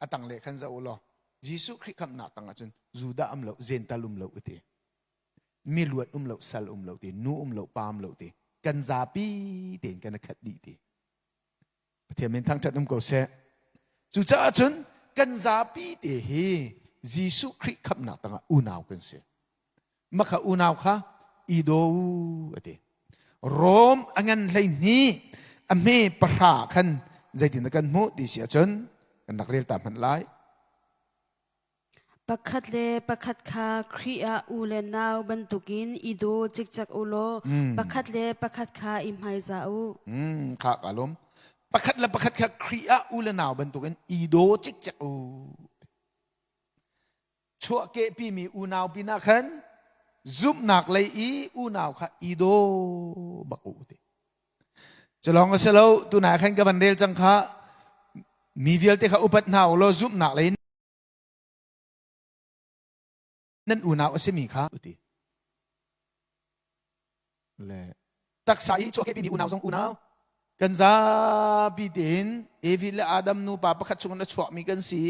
a tangle khan zoh u law Jesuh Khrih khamhnak tang ahcun Judah um lo Gental um lo ti mi luat um lo sal um lo ti nu um lo pa um lo ti kan zapi tein kan i khat dih ti Pathian min thangṭhat um ko seh. Cucaah cun kan zapi te hi Jesuh Khrih khamhnak tangah unau kan si. Makha unau kha i daw u a ti. Rom a ngan 12 a hme pahra khan zeitin kan hmuh ti si ahcun kan rak rel ta hmanh lai. Pakhat le pakhat kha Khrih ah u le nau bantukin i daw cikcek u law pakhat le pakhat kha i hmaizah u. Kha ka lawm. Pakhat le pakhat kha Khrih ah u le nau bantukin i daw cikcek u. Chuahkehpimi unau pinah khan zumhnak lei i unau kha i daw bak u ti. Culawng a si lo, tunai khan ka van rel cang kha mi vialte kha upat hna u law zumhnak lei nan unau a simi kha ti. Le taksa i chuahkehpimi unau zong unau kan zapi tein Evi le Adam nupa pakhat chung in a chuakmi kan si.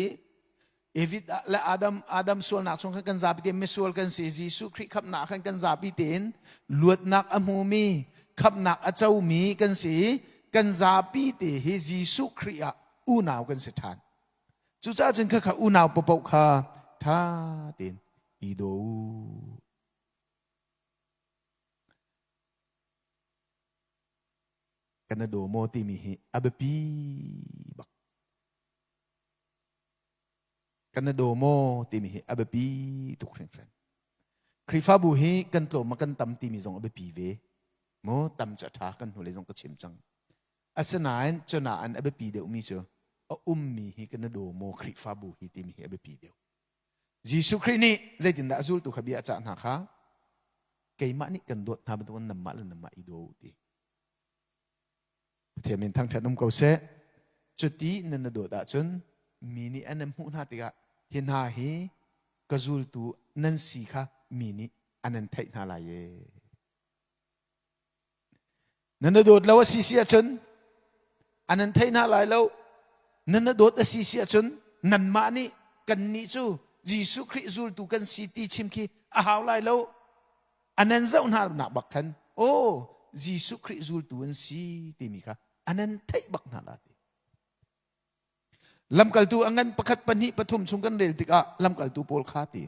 Evi le Adam Adam sualnak chung khan kan zapi tein misual kan si. Jesuh Khrih khamhnak khan kan zapi tein luatnak a hmumi khamhnak a comi kan si. Kan zapi te hi Jesuh Khrih ah unau kan si ṭhan. Cucaah cun khakha unau paohpaoh kha ṭha tein i daw u. Kan na daw maw timi hi a biapi bak. Kan na daw maw timi hi a biapi tuk hringhran. Khrihfabu hi kan tlawm ma kan tam timi zong a biapi ve. Maw tam cu a ṭha kan hnulei zong ka chim cang. Asinain cunain a biapi deuhmi cu a ummi hi kan na daw maw Khrihfabu hi timi hi a biapi deuh. Jesuh Khrih nih zeitindah a zultu kha bia a cah hna kha keimah nih kan dawt hna bantukin nanmah le nanmah i daw u ti. Pathian min thangṭhat um ko seh. Cuti nan na dawt ahcun mi nih an nan hmuh hna tikah hi hna hi ka zultu nan si kha mi nih an nan theih hna lai ee. Nan na dawt lo a si si ahcun an nan thei hna lai lo. Nan na dawt a si si ahcun nanmah nih kannih cu Jesuh Khrih zultu kan si ti chim khi a hau lai lo. An nan zoh hna nak bak khan aw Jesuh Khrih zultu an si timi kha an nan theih bak hna la ti. Lamkaltu a ngan pakhat pahnih pathum chung kan rel tikah lamkaltu pawl kha ti.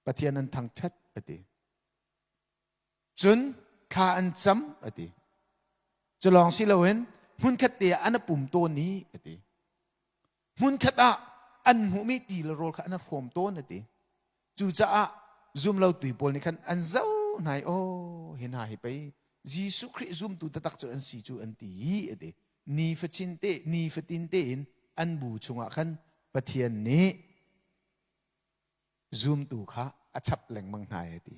Pathian an thangṭhat a ti. Cun thla an cam a ti. Cu lawng si loin hmunkhat te ah an pum tawn i a ti. Hmunkhat ah an hmuhmi ti le rawl kha an hrawm tawn a ti. Cucaah zumlotu pawl nih khan an zoh hna i aw hi hna hi pei Jesuh Khrih zumtu taktak cu an si cu an ti i a ti. Nifatin te nifatin tein an bu chungah khan Pathian nih zumtu kha a chap lengmang hna e ti.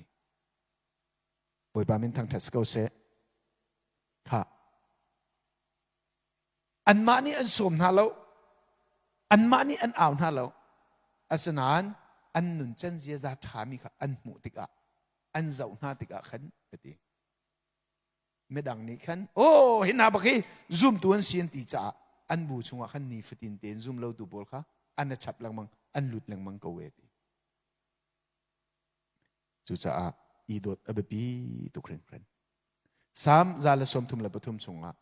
Bawipa min thangṭhat si ko seh. Kha. Anmah nih an sawm hna lo. Anmah nih an au hna lo. Asinain an nuncan ziaza ṭhami kha an hmuh tikah an zoh hna tikah khan a ti. Midang nih khan aw hi hna bak hi zumtu an si an ti caah an bu chungah khan nifatin tein zum lotu pawl kha an a chap lengmang an lut lengmang ko e ti. Cucaah i dawt a biapi tuk hringhran. Salm 133 chungah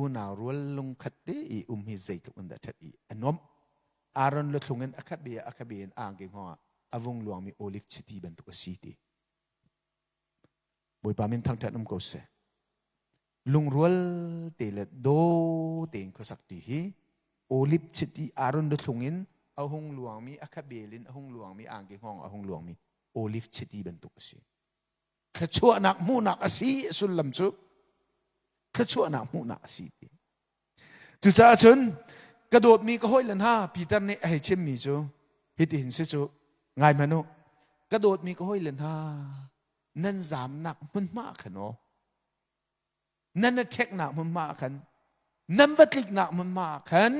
unau rual lungkhat te i um hi zeitluk in dah ṭhat i a nuamh. Aaron luthlung in a khabe a khabe in a angki hngawng ah a vung luangmi olive chiti bantuk a si ti. Bawipa min thangṭhat um ko seh. Lungrual te le daw tein khuasak ti hi olive chiti Aaron luthlung in a hung luangmi a khabel in a hung luangmi angki hngawng a hung luangmi olive chiti bantuk a si. Thluachuahnak hmuhnak a si sullam cu thluachuahnak hmuhnak a si ti. Cucaah cun ka dawtmi ka hawile hna Peter nih a hei chimmi cu hitihin si cu ngai hmanh u ka dawtmi ka hawile hna nan zamnak hmunhma khan aw nan a ṭheknak hmunhma khan nan va tliknak hmunhma khan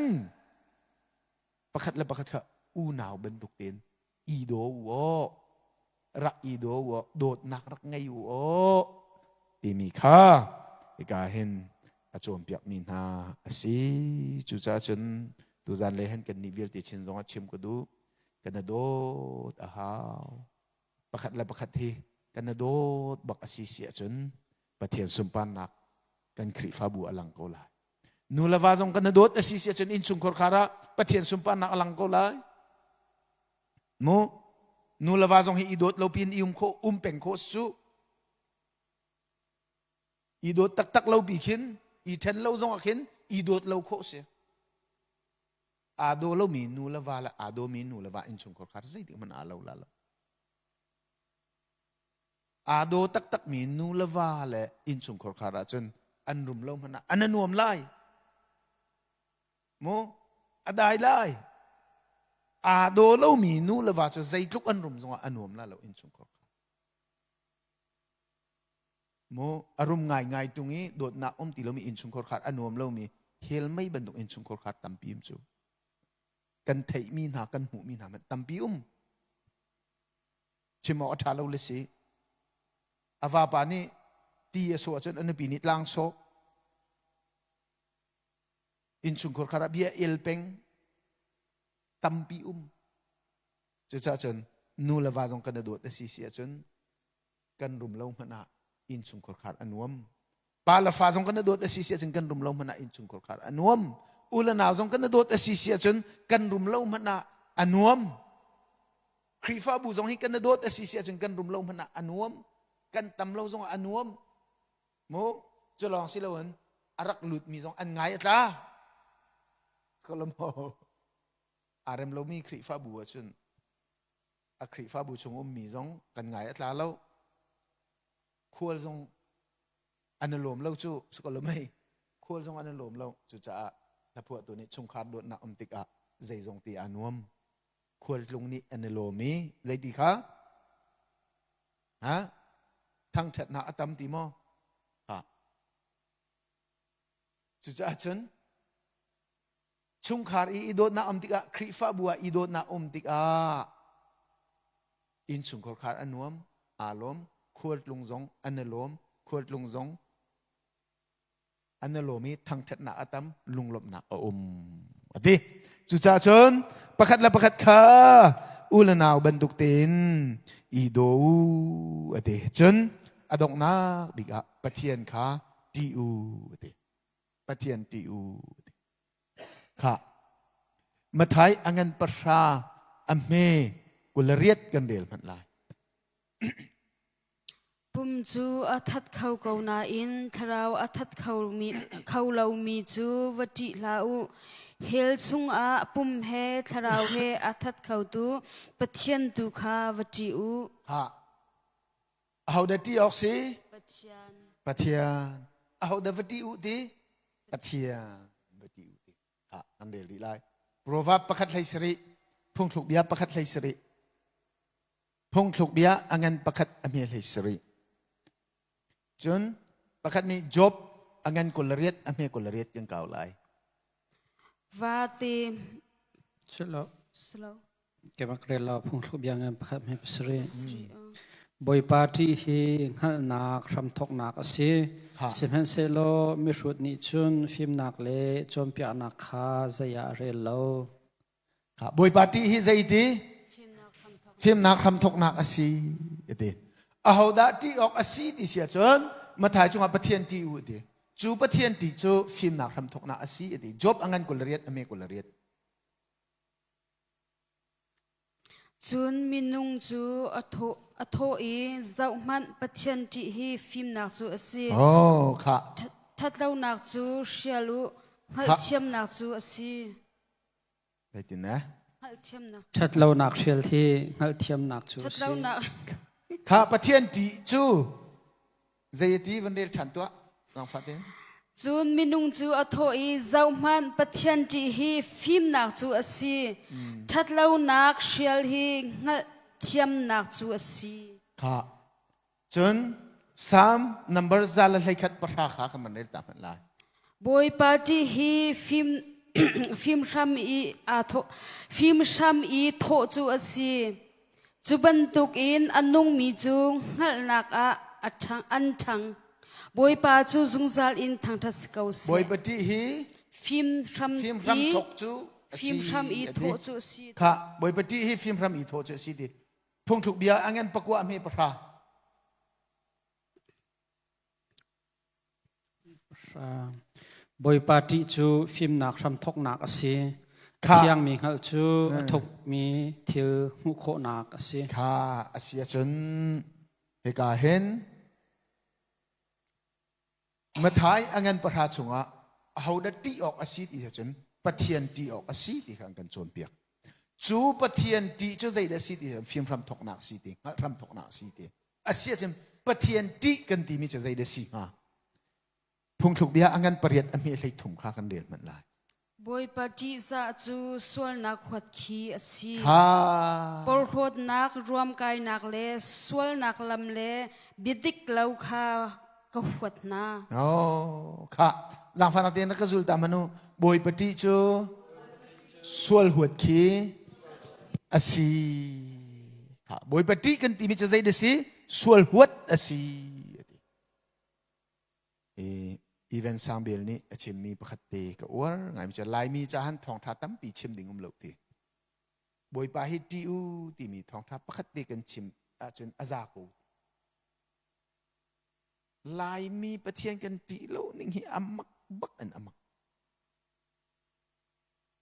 pakhat le pakhat kha unau bantuk tein i daw u aw rak i daw u aw dawtnak rak ngei u aw timi kha hika hin a cawnpiakmi hna a si. Cucaah cun tuzan le han kannih vialte chin zongah chim ka duh. Kan i dawt a hau. Pakhat le pakhat hi kan i dawt bak a si si ahcun Pathian sunparnak kan Khrihfabu a lang ko lai. Nu le va zong kan dawt a si si ahcun innchungkhar khar ah Pathian sunparnak a lang ko lai. Mu nu le va zong hi i dawt lo pin i um khawh um peng khawh cu. I dawt taktak lo pi khin i then lo zong ah khin i dawt lo khawh si. Aa daw lomi nu le va le aa dawmi nu le va innchungkhar khar zeitik hmanh aa lo la lo. Aa daw taktakmi nu le va le innchungkhar khar ahcun an rum lo hmanh ah an a nuam lai. Mu a dai lai. Aa daw lomi nu le va cu zeitluk an rum zongah a nuam la lo innchungkhar khar. Mu a rum ngaingai tung i dawtnak um ti lomi innchungkhar khar a nuam lomi hell mei bantuk innchungkhar khar tampi um cu. Kan theihmi hna kan hmuhmi hna hmanh tampi um. Chim awk a ṭha lo le si. A vapa nih ti a sawh ahcun a nupi nih tlang sawh. Innchungkhar khar ah bia el peng tampi um. Cucaah cun nu le va zong kan i dawt a si si ahcun kan rum lo hmanh ah innchungkhar khar a nuam. Pa le fa zong kan i dawt a si si ahcun kan rum lo hmanh ah innchungkhar khar a nuam. U le nau zong kan i dawt a si si ahcun kan rum lo hmanh ah a nuam. Khrihfabu zong hi kan i dawt a si si ahcun kan rum lo hmanh ah a nuam. Kan tam lo zong ah a nuam. Mu cu lawng si loin a rak lutmi zong an ngai a tla. Kolomo aa rem lomi Khrihfabu ahcun a Khrihfabu chung ummi zong kan ngai a tla lo. Khual zong an i lawm lo cu sikolomei khual zong an i lawm lo cucaah hlaphuahtu nih chungkhar dawtnak um tikah zeizong ti aa nuam khualtlung nih an i lawm i zeiti kha ha thangṭhatnak a tam ti maw ha cucaah cun chungkhar i i dawtnak um tikah Khrihfabu ah i dawtnak um tikah innchungkhar khar a nuam aa lawm khualtlung zong an i lawm khualtlung zong an i lawm i thangṭhatnak a tam lunglawmhnak a um a ti cucaah cun pakhat le pakhat kha u le nau bantuk tein i daw u a ti cun a donghnak bik ah Pathian kha ṭih u a ti Pathian ṭih u a ti Khah. Mathai a ngan pahra a hme 28 kan rel hmanh lai. Pum cu a that kho ko nain thlarau a that kho, mi, kho lomi cu va ṭih hlah u. Hell chungah pum he thlarau he a that khotu Pathian tu kha va ṭih u. Ha. Ahodah ṭih awk si? Pathian. Pathian. Ahodah va ṭih u ti? Pathian va ṭih u ti. Ha, kan rel rih lai. Proverb pakhat hlei sarih, phungthluk bia pakhat hlei sarih. Phungthluk bia a ngan pakhat a hme hlei sarih. Cun pakhat nih Job a ngan 28 a hme 28 kan kau lai. Vate Silo. Slow. Kemak rel lo phungthluk bia ngan pakhat hme pasarih. Bawipa ṭih hi hngalhnak hramthawknak a si. Sihmanhsehlaw mihrut nih cun fimnak le cawnpiaknak kha zei ah a rel lo. Bawipa ṭih hi zeiti? Fimnak hramthawknak a si. Ti. Ahodah ṭih awk a si ti si ahcun Mathai cungah Pathian ṭih u ti. Cu Pathian ṭih cu fimnak hramthawknak a si ti. Job a ngan 28 a me 28. Cun minung cu a thawh, a thawh i, Zohhmanh, Pathian ṭih hi fimnak cu a si. Oh, khah. Ṭhatlonak cu hrial u, hngalhthiamnak cu a si. Zeitin eh? Hngalhthiamnak. Ṭhatlonak hrial hi hngalhthiamnak cu a si. Ṭhatlonak. Khah, Pathian ṭih cu Zei a ti van rel ṭhan tuah zaangfah tein. Cun minung cu a thawh i zohhmanh Pathian ṭih hi fimnak cu a si. Ṭhatlonak hrial hi hngalhthiamnak cu a si. Kha. Cun Psalm number 121 pahra kha kan van rel ta hmanh lai. Bawipa ṭih hi fim fimhram i aa thawh fimhram i thawh cu a si. Cu bantukin a nungmi cu hngalhnak ah a ṭhang, an ṭhang. Bawipa cu zungzal in thangṭhat si ko seh. Bawipa ṭih hi fimhram fimhram i thawk cu a si. fimhram i a ti. thawh cu a si. Kha Bawipa ṭih hi fimhram i thawh cu a si ti. Phungthluk bia a ngan pakua a hme pahra. Pahra. Bawipa ṭih cu fimnak hramthawknak a si. A thiangmi hngalh cu a thukmi thil hmuh khawhnak a si. Kha a si ahcun hika hin Mathai a ngan pahra chungah ahodah ṭih awk a si ti ahcun Pathian ṭih awk a si ti kha an kan cawnpiak. Cu Pathian ṭih cu zeidah a si ti ahcun fim hramthawknak a si ti, hngalh hramthawknak a si ti. A si ahcun Pathian ṭih kan timi cu zeidah a si hnga? Phungthluk bia a ngan pariat a hme hlei thum kha kan rel hmanh lai. Bawipa ṭihzah cu sualnak huat khi a si. Kha. Porhlawtnak, ruamkainak le sualnak lam le biadik lo kha ka huat hna. Oh, kha. Zaangfahnak tein ka zul ta manu. Bawipa ṭih cu sual huat khi a si. Kha. Bawipa ṭih kan timi cu zei dah si? Sual huat a si. Evan Sangbel nih a chimmi pakhat te ka uar ngaimi cu Laimi cahan thawngṭha tampi chim ding um lo ti. Bawipa hi ṭih u timi thawngṭha pakhat te kan chim ahcun a za ko. Laimi Pathian kan ṭih lo ning hi a mak bak in a mak.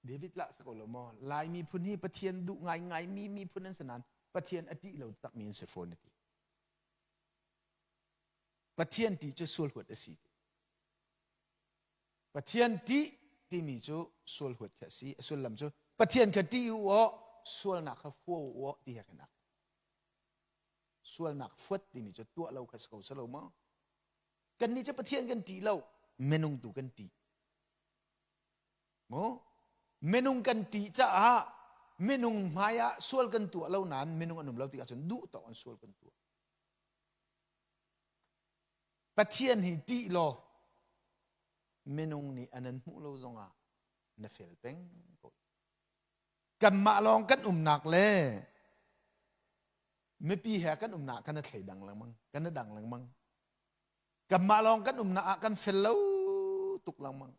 David lah sa ko lo maw Laimi phun hi Pathian duh ngaingai mi miphun an si nain Pathian a ṭih lo takmi an si fawn a ti. Pathian ṭih cu sual huat a si. Pathian ṭih timi cu sual huat kha a si. A sullam cu Pathian kha ṭih u aw, sualnak kha fua u aw ti he khan Sualnak fuat timi cu tuah lo kha si ko si lo maw? Kannih cu Pathian kan ṭih lo, minung tu kan ṭih. Mu? Minung kan ṭih caah minung hmai ah sual kan tuah lo nain minung an um lo tikah cun duh tawk in sual kan tuah. Pathian hi ṭih law minung nih an an hmuh lo zongah na fel peng ko. Kanmah lawng kan umnak le mipi he kan umnak kan i thleidang lengmang, kan i dang lengmang. Kanmah lawng kan umnak ah kan fel lo tuk lengmang.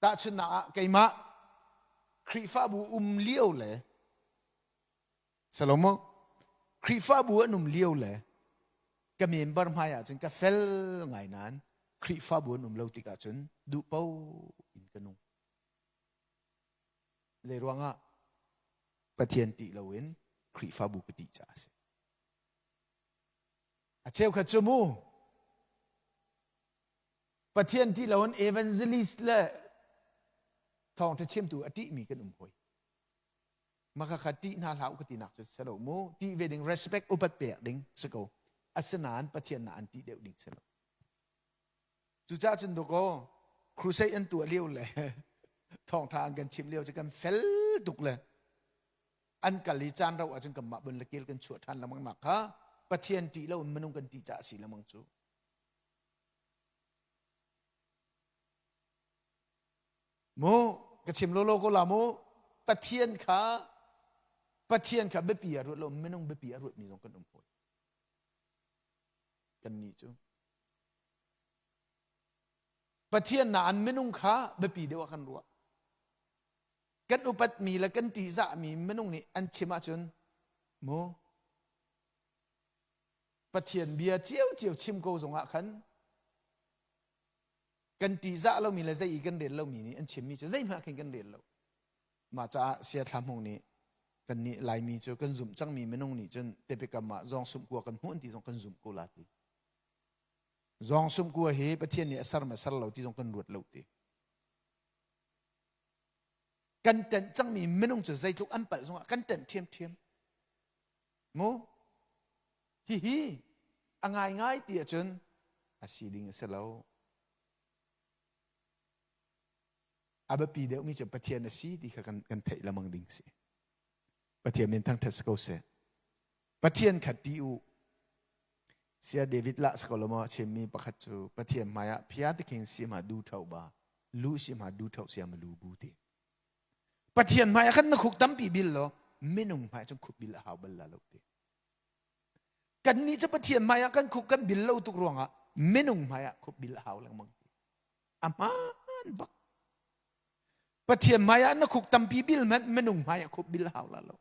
Tahchunhnak ah keimah Khrihfabu um lio le Salomo Khrihfabu an um lio le ka member hmai ahcun ka fel ngai nain Khrihfabu an um lo tikah cun duh po in ka nung. Zei ruangah Pathian ṭih loin Khrihfabu ka ṭih caah a si. A cheukhat cu mu Pathian ṭih loin evangelist le thawngṭha chimtu a ṭihmi kan um hoi. Maka kha ṭih hna hlah u ka tinak cu si lo mu. Ṭih ve ding respect upat pek ding si ko. Asinain Pathian na an ṭih deuh ding si lo. Cucaah cun dawkaw crusade an tuah lio le thawngṭha an kan chimh lio cu kan fel tuk le an kal i caan rauh ahcun kanmah bun le kel kan chuah ṭhan lengmang nak kha Pathian ṭih lo in minung kan ṭih caah a si lengmang cu. Mu ka chim lawlaw ko la mu Pathian kha Pathian kha biapi ah ruat lo minung biapi ah ruatmi zong kan um hawi. Kannih cu Pathian na an minung kha biapi deuh ah kan ruah. Kan upatmi le kan ṭihzahmi minung nih an chim ahcun mu Pathian bia ciocio chim ko zongah khan kan ṭihzah lomi le zei i kan rel lomi nih an chimmi cu zeihmanh khin kan rel lo. Mah caah Sia Thla Hmung nih kannih Laimi cu kan zumh cangmi minung nih cun tepikam ah zawng sumh kua kan hmuh an ti zong kan zumh ko la ti. Zawng sumh kua hi Pathian nih a ser ma ser lo ti zong kan ruat lo ti. Kan ṭanh cangmi minung cu zeitluk an palh zongah kan ṭanh ṭhiamṭhiam. Mu? Hihi a ngaingai ti ahcun a si ding a si lo. A biapi deuhmi cu Pathian a si ti kha kan, kan theih lengmang ding si. Pathian min thangṭhat si ko seh. Pathian kha ṭih u. Sia David lah si ko lo maw a chimmi pakhat cu Pathian hmaiah phia tikhing si ma du ṭho ba lu si ma du ṭho sia ma lu bu ti. Pathian hmaiah khan na khuk tampi bil law minung hmai cun khup bil a hau bal la lo ti. Kannih cu Pathian hmaiah kan khuk kan bil lo tuk ruangah minung hmaiah khup bil a hau lengmang ti. A hmaan bak. Pathian hmaiah na khuk tampi bil hmanh minung hmaiah khup bil a hau la lo.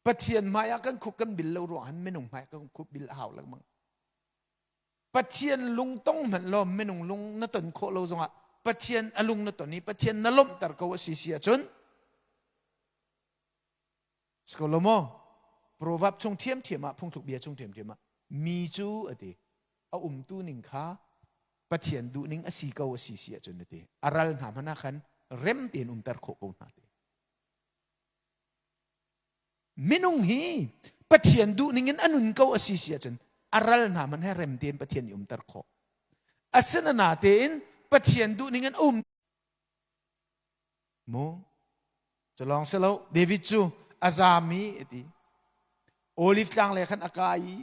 Pathian hmaiah kan khuk kan bil lo ruangah minung hmaiah kan khup bil a hau lengmang. Pathian lungtong hmanh law minung lung na ton khawh lo zongah Pathian a lung na ton i Pathian na lawmhter ko a si si ahcun si ko lo maw? Proverb chung ṭhiamṭhiam ah phungthluk bia chung ṭhiamṭhiam ah mi cu a ti a umtu ning kha Pathian duhning a si ko a si si ahcun a ti a ral hna hmanh ah khan rem tein umter khawh ko hna ti. Minung hi Pathian duhning in a nun ko a si si ahcun a ral hna hmanh he rem tein Pathian nih umter khawh. Asinain tein Pathian duhning in a um mu cu lawng si lo David cu a zaam i a ti Olive tlang le khan a kai i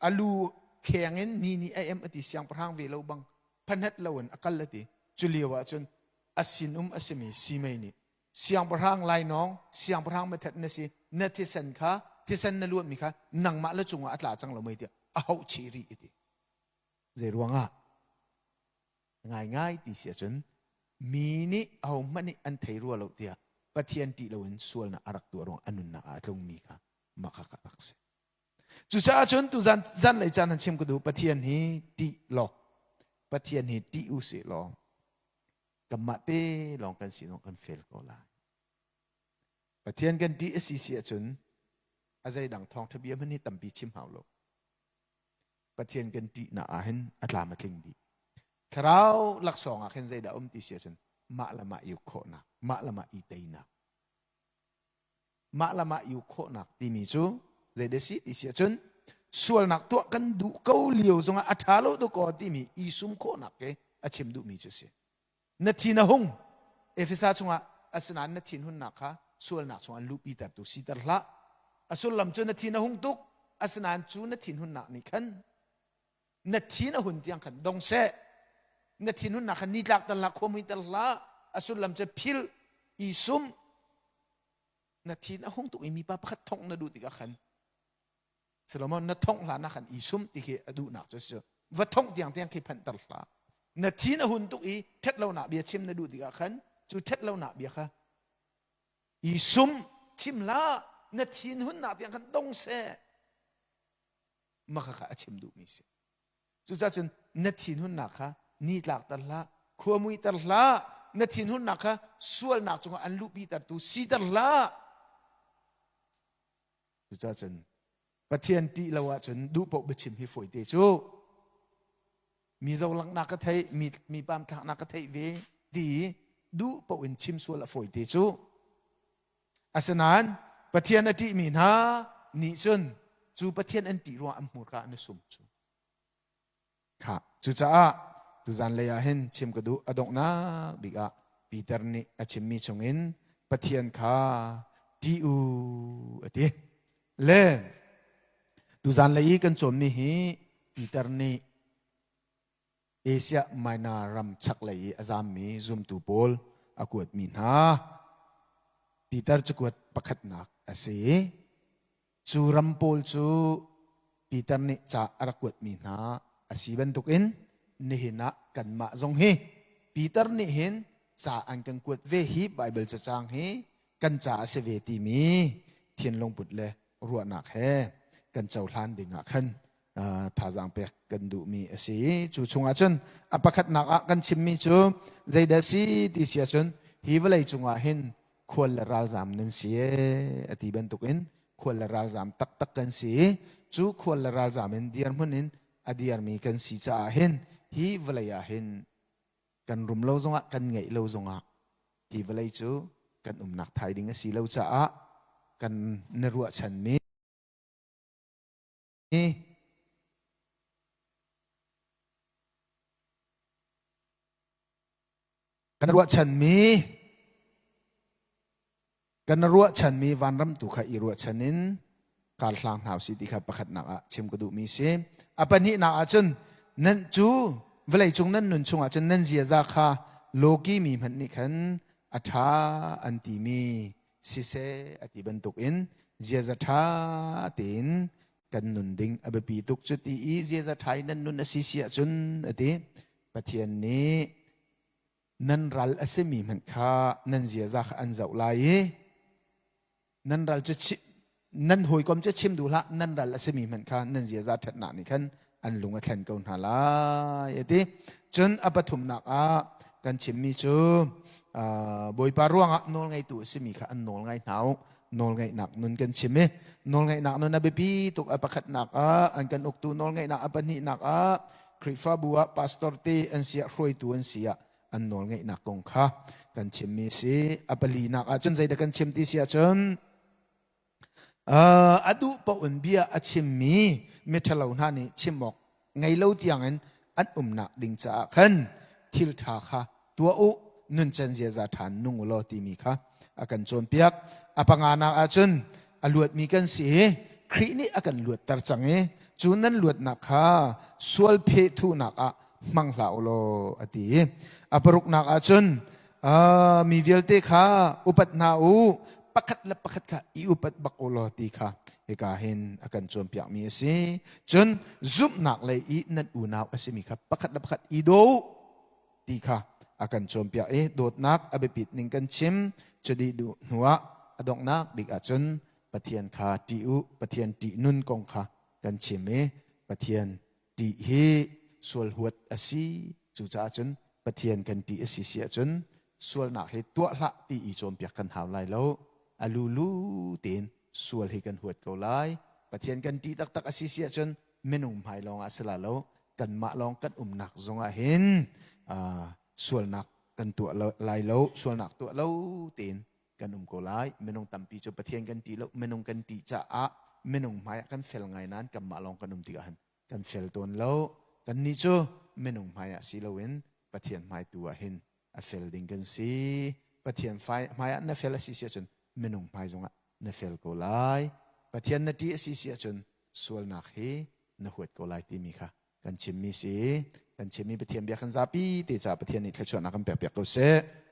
a lu kheng in ni nih a em a ti siangpahrang ve lo bang phanet lo in a kal a ti cu lio ah cun a sinum a simi Simei nih siangpahrang lainawng siangpahrang mathet na si na thisen kha thisen na luanmi kha nangmah le cungah a tla cang lo mei tiah a hauh chih rih a ti zei ruangah ngaingai ti si ahcun mi nih ahohmanh nih an thei rua lo tiah Pathian ṭih loin sualnak a rak tuah ruang a nunnak ah a tlungmi kha mah kha ka rak si. Cucaah cun tu zan zanlei caan han chim ka duh Pathian hi ṭih law Pathian hi ṭih u sih law kanmah te lawng kan si zong kan fel ko lai. Pathian kan ṭih a si si ahcun a zeidang thawngṭha bia hmanh hi tampi chim hau lo. Pathian kan ṭihnak ah hin a tlam a tling dih. Thlarau laksawng ah khin zeidah um ti si ahcun mah le mah i uk khawhnak, mah le mah i teinak. Mah le mah i uk khawhnak timi cu zeidah si ti si ahcun sualnak tuah kan duh ko lio zongah a ṭha lo dawkaw timi i sum khawhnak ke a chim duhmi cu si. Na thin a hung. Efesa chungah asinain na thinhunnak kha sualnak chungah an luhpitertu siter hlah. A sullam cu na thin a hung tuk, asinain cu na thinhunnak nih khan na thin a hun tiang khan dong seh. Na thinhunnak khan nitlak ter hlah, khuamuiter hlah. A sullam cu philh, i sum. Na thin a hung tuk i mipa pakhat thongh na duh tikah khan Solomon na thongh hlan ah khan i sum ti khi a duhnak cu si va thongh tiang tiang khi phanhter hlah na thin a hun tuk i ṭhatlonak bia chim na duh tikah khan cu ṭhatlonak bia kha i sum chim hlah na thin hunnak tiang khan dong seh maka kha a chim duhmi si cucaah cun na thinhunnak kha ni tlakter hlah khua muiter hlah na thinhunnak kha sualnak cungah an luhpitertu siter hlah Cucaah cun Pathian ṭih lo ahcun duh paoh biachim hi fawite cu mi zolanghnak ka theih mi mi pamthlaknak ka theih ve ti duh paoh in chim sual a fawite cu asinain Pathian a ṭihmi hna nih cun cu Pathian an ṭih ruangah an hmurka an i sum cu Kha cucaah tuzan lei ah hin chim ka duh a donghnak bik ah Peter nih a chimmi chungin Pathian kha ṭih u a ti. Le tuzan lei i kan cawnmi hi Peter nih Asia Minor ram chaklei i a zammi zumtu pawl a kuatmi hna Peter cakuat pakhatnak a si. Cu ram pawl cu Peter nih ca a rak kuatmi hna a si bantukin nihin ah kanmah zong hi Peter nih hin ca an kan kuat ve hi Baibal cacang hi kan ca a si ve timi thinlung put le ruahnak he kan cohlan ding ah khan thazaang pek kan duhmi a si. Cu chungah cun a pakhatnak ah kan chimmi cu zeidah si ti si ahcun hi vawlei cungah hin khual le ralzam nan si ee a ti bantukin khual le ralzam taktak kan si i cu khual le ralzam in dirhmun in a dirmi kan si caah hin hi vawlei ah hin kan rum lo zongah kan ngeih lo zongah hi vawlei cu kan umnak thai ding a si lo caah kan na ruahchanmi Kan ruahchanmi kan ruahchanmi vanram tu kha i ruahchan in kar hlang hna usih ti kha pakhatnak ah chim ka duhmi si. A pahnihnak ah cun nan cu vawlei cung nan nun chungah cun nan ziaza kha lawki mi hmanh nih khan a ṭha an timi siseh a ti bantukin ziaza ṭha tein kan nun ding a biapi tuk cu ti i ziaza ṭha in nan nun a si si ahcun a ti Pathian nih nan ral a simi hmanh kha nan ziaza kha an zoh lai i nan ral cu nan hawikom cu chim duh hlah nan ral a simi hmanh kha nan ziaza ṭhatnak nih khan an lung a thlen ko hna lai a ti. Cun a pathumnak ah kan chimmi cu Bawipa ruangah nawlngeitu a simi kha an nawl ngai hna u. Nawlngaihnak nun kan chim i nawlngaihnak nun a biapi tuk. A pakhatnak ah an kan uktu nawlngaihnak, a pahnihnak ah Khrihfabu ah pastor te an si ah hruaitu an si ah an nawlngaihnak kong kha kan chimmi a si. A palinak ah cun zeidah kan chim ti si ahcun a duh paoh in bia a chimmi miṭhalo hna nih chim awk ngei lo tiangin an umnak ding caah khan thil ṭha kha tuah u, nuncan ziaza ṭha nung u law timi kha a kan cawnpiak. A panganak ahcun a luatmi kan si i Khrih nih a kan luatter cang i cu nan luatnak kha sual phehthuhnak ah hmang hlah u law a ti. A paruknak ahcun mi vialte kha upat hna u, pakhat le pakhat kha i upat bak u law ti kha hika hin a kan cawnpiakmi a si. Cun zumhnak lei i nan unau a simi kha pakhat le pakhat i daw u ti kha a kan cawnpiak i dawtnak a biapit ning kan chim. Cu dih duh hnuah a donghnak bik ahcun Pathian kha ṭih u, Pathian ṭih nun kong kha kan chim i Pathian ṭih hi sual huat a si. Cucaah cun Pathian kan ṭih a si si ahcun sualnak hi tuah hlah ti i cawnpiak kan hau lai lo. A lulu tein sual hi kan huat ko lai. Pathian kan ṭih taktak a si si ahcun minung hmai lawng ah si la lo, kanmah lawng kan umnak zongah hin sualnak kan tuah lai lo, sualnak tuah lo tein kan um ko lai. Minung tampi cu Pathian kan ṭih lo, minung kan ṭih caah minung hmai ah kan fel ngai nain kanmah lawng kan um tikah hin kan fel tawn lo. Kannih cu minung hmai ah si loin Pathian hmai tu ah hin a fel ding kan si. Pathian hmai ah na fel a si si ahcun minung hmai zongah na fel ko lai. Pathian na ṭih a si si ahcun sualnak hi na huat ko lai timi kha kan chimmi si. Kan chimmi Pathian bia kan zapi te caah Pathian nih thluachuahnak kan pekpiak ko seh.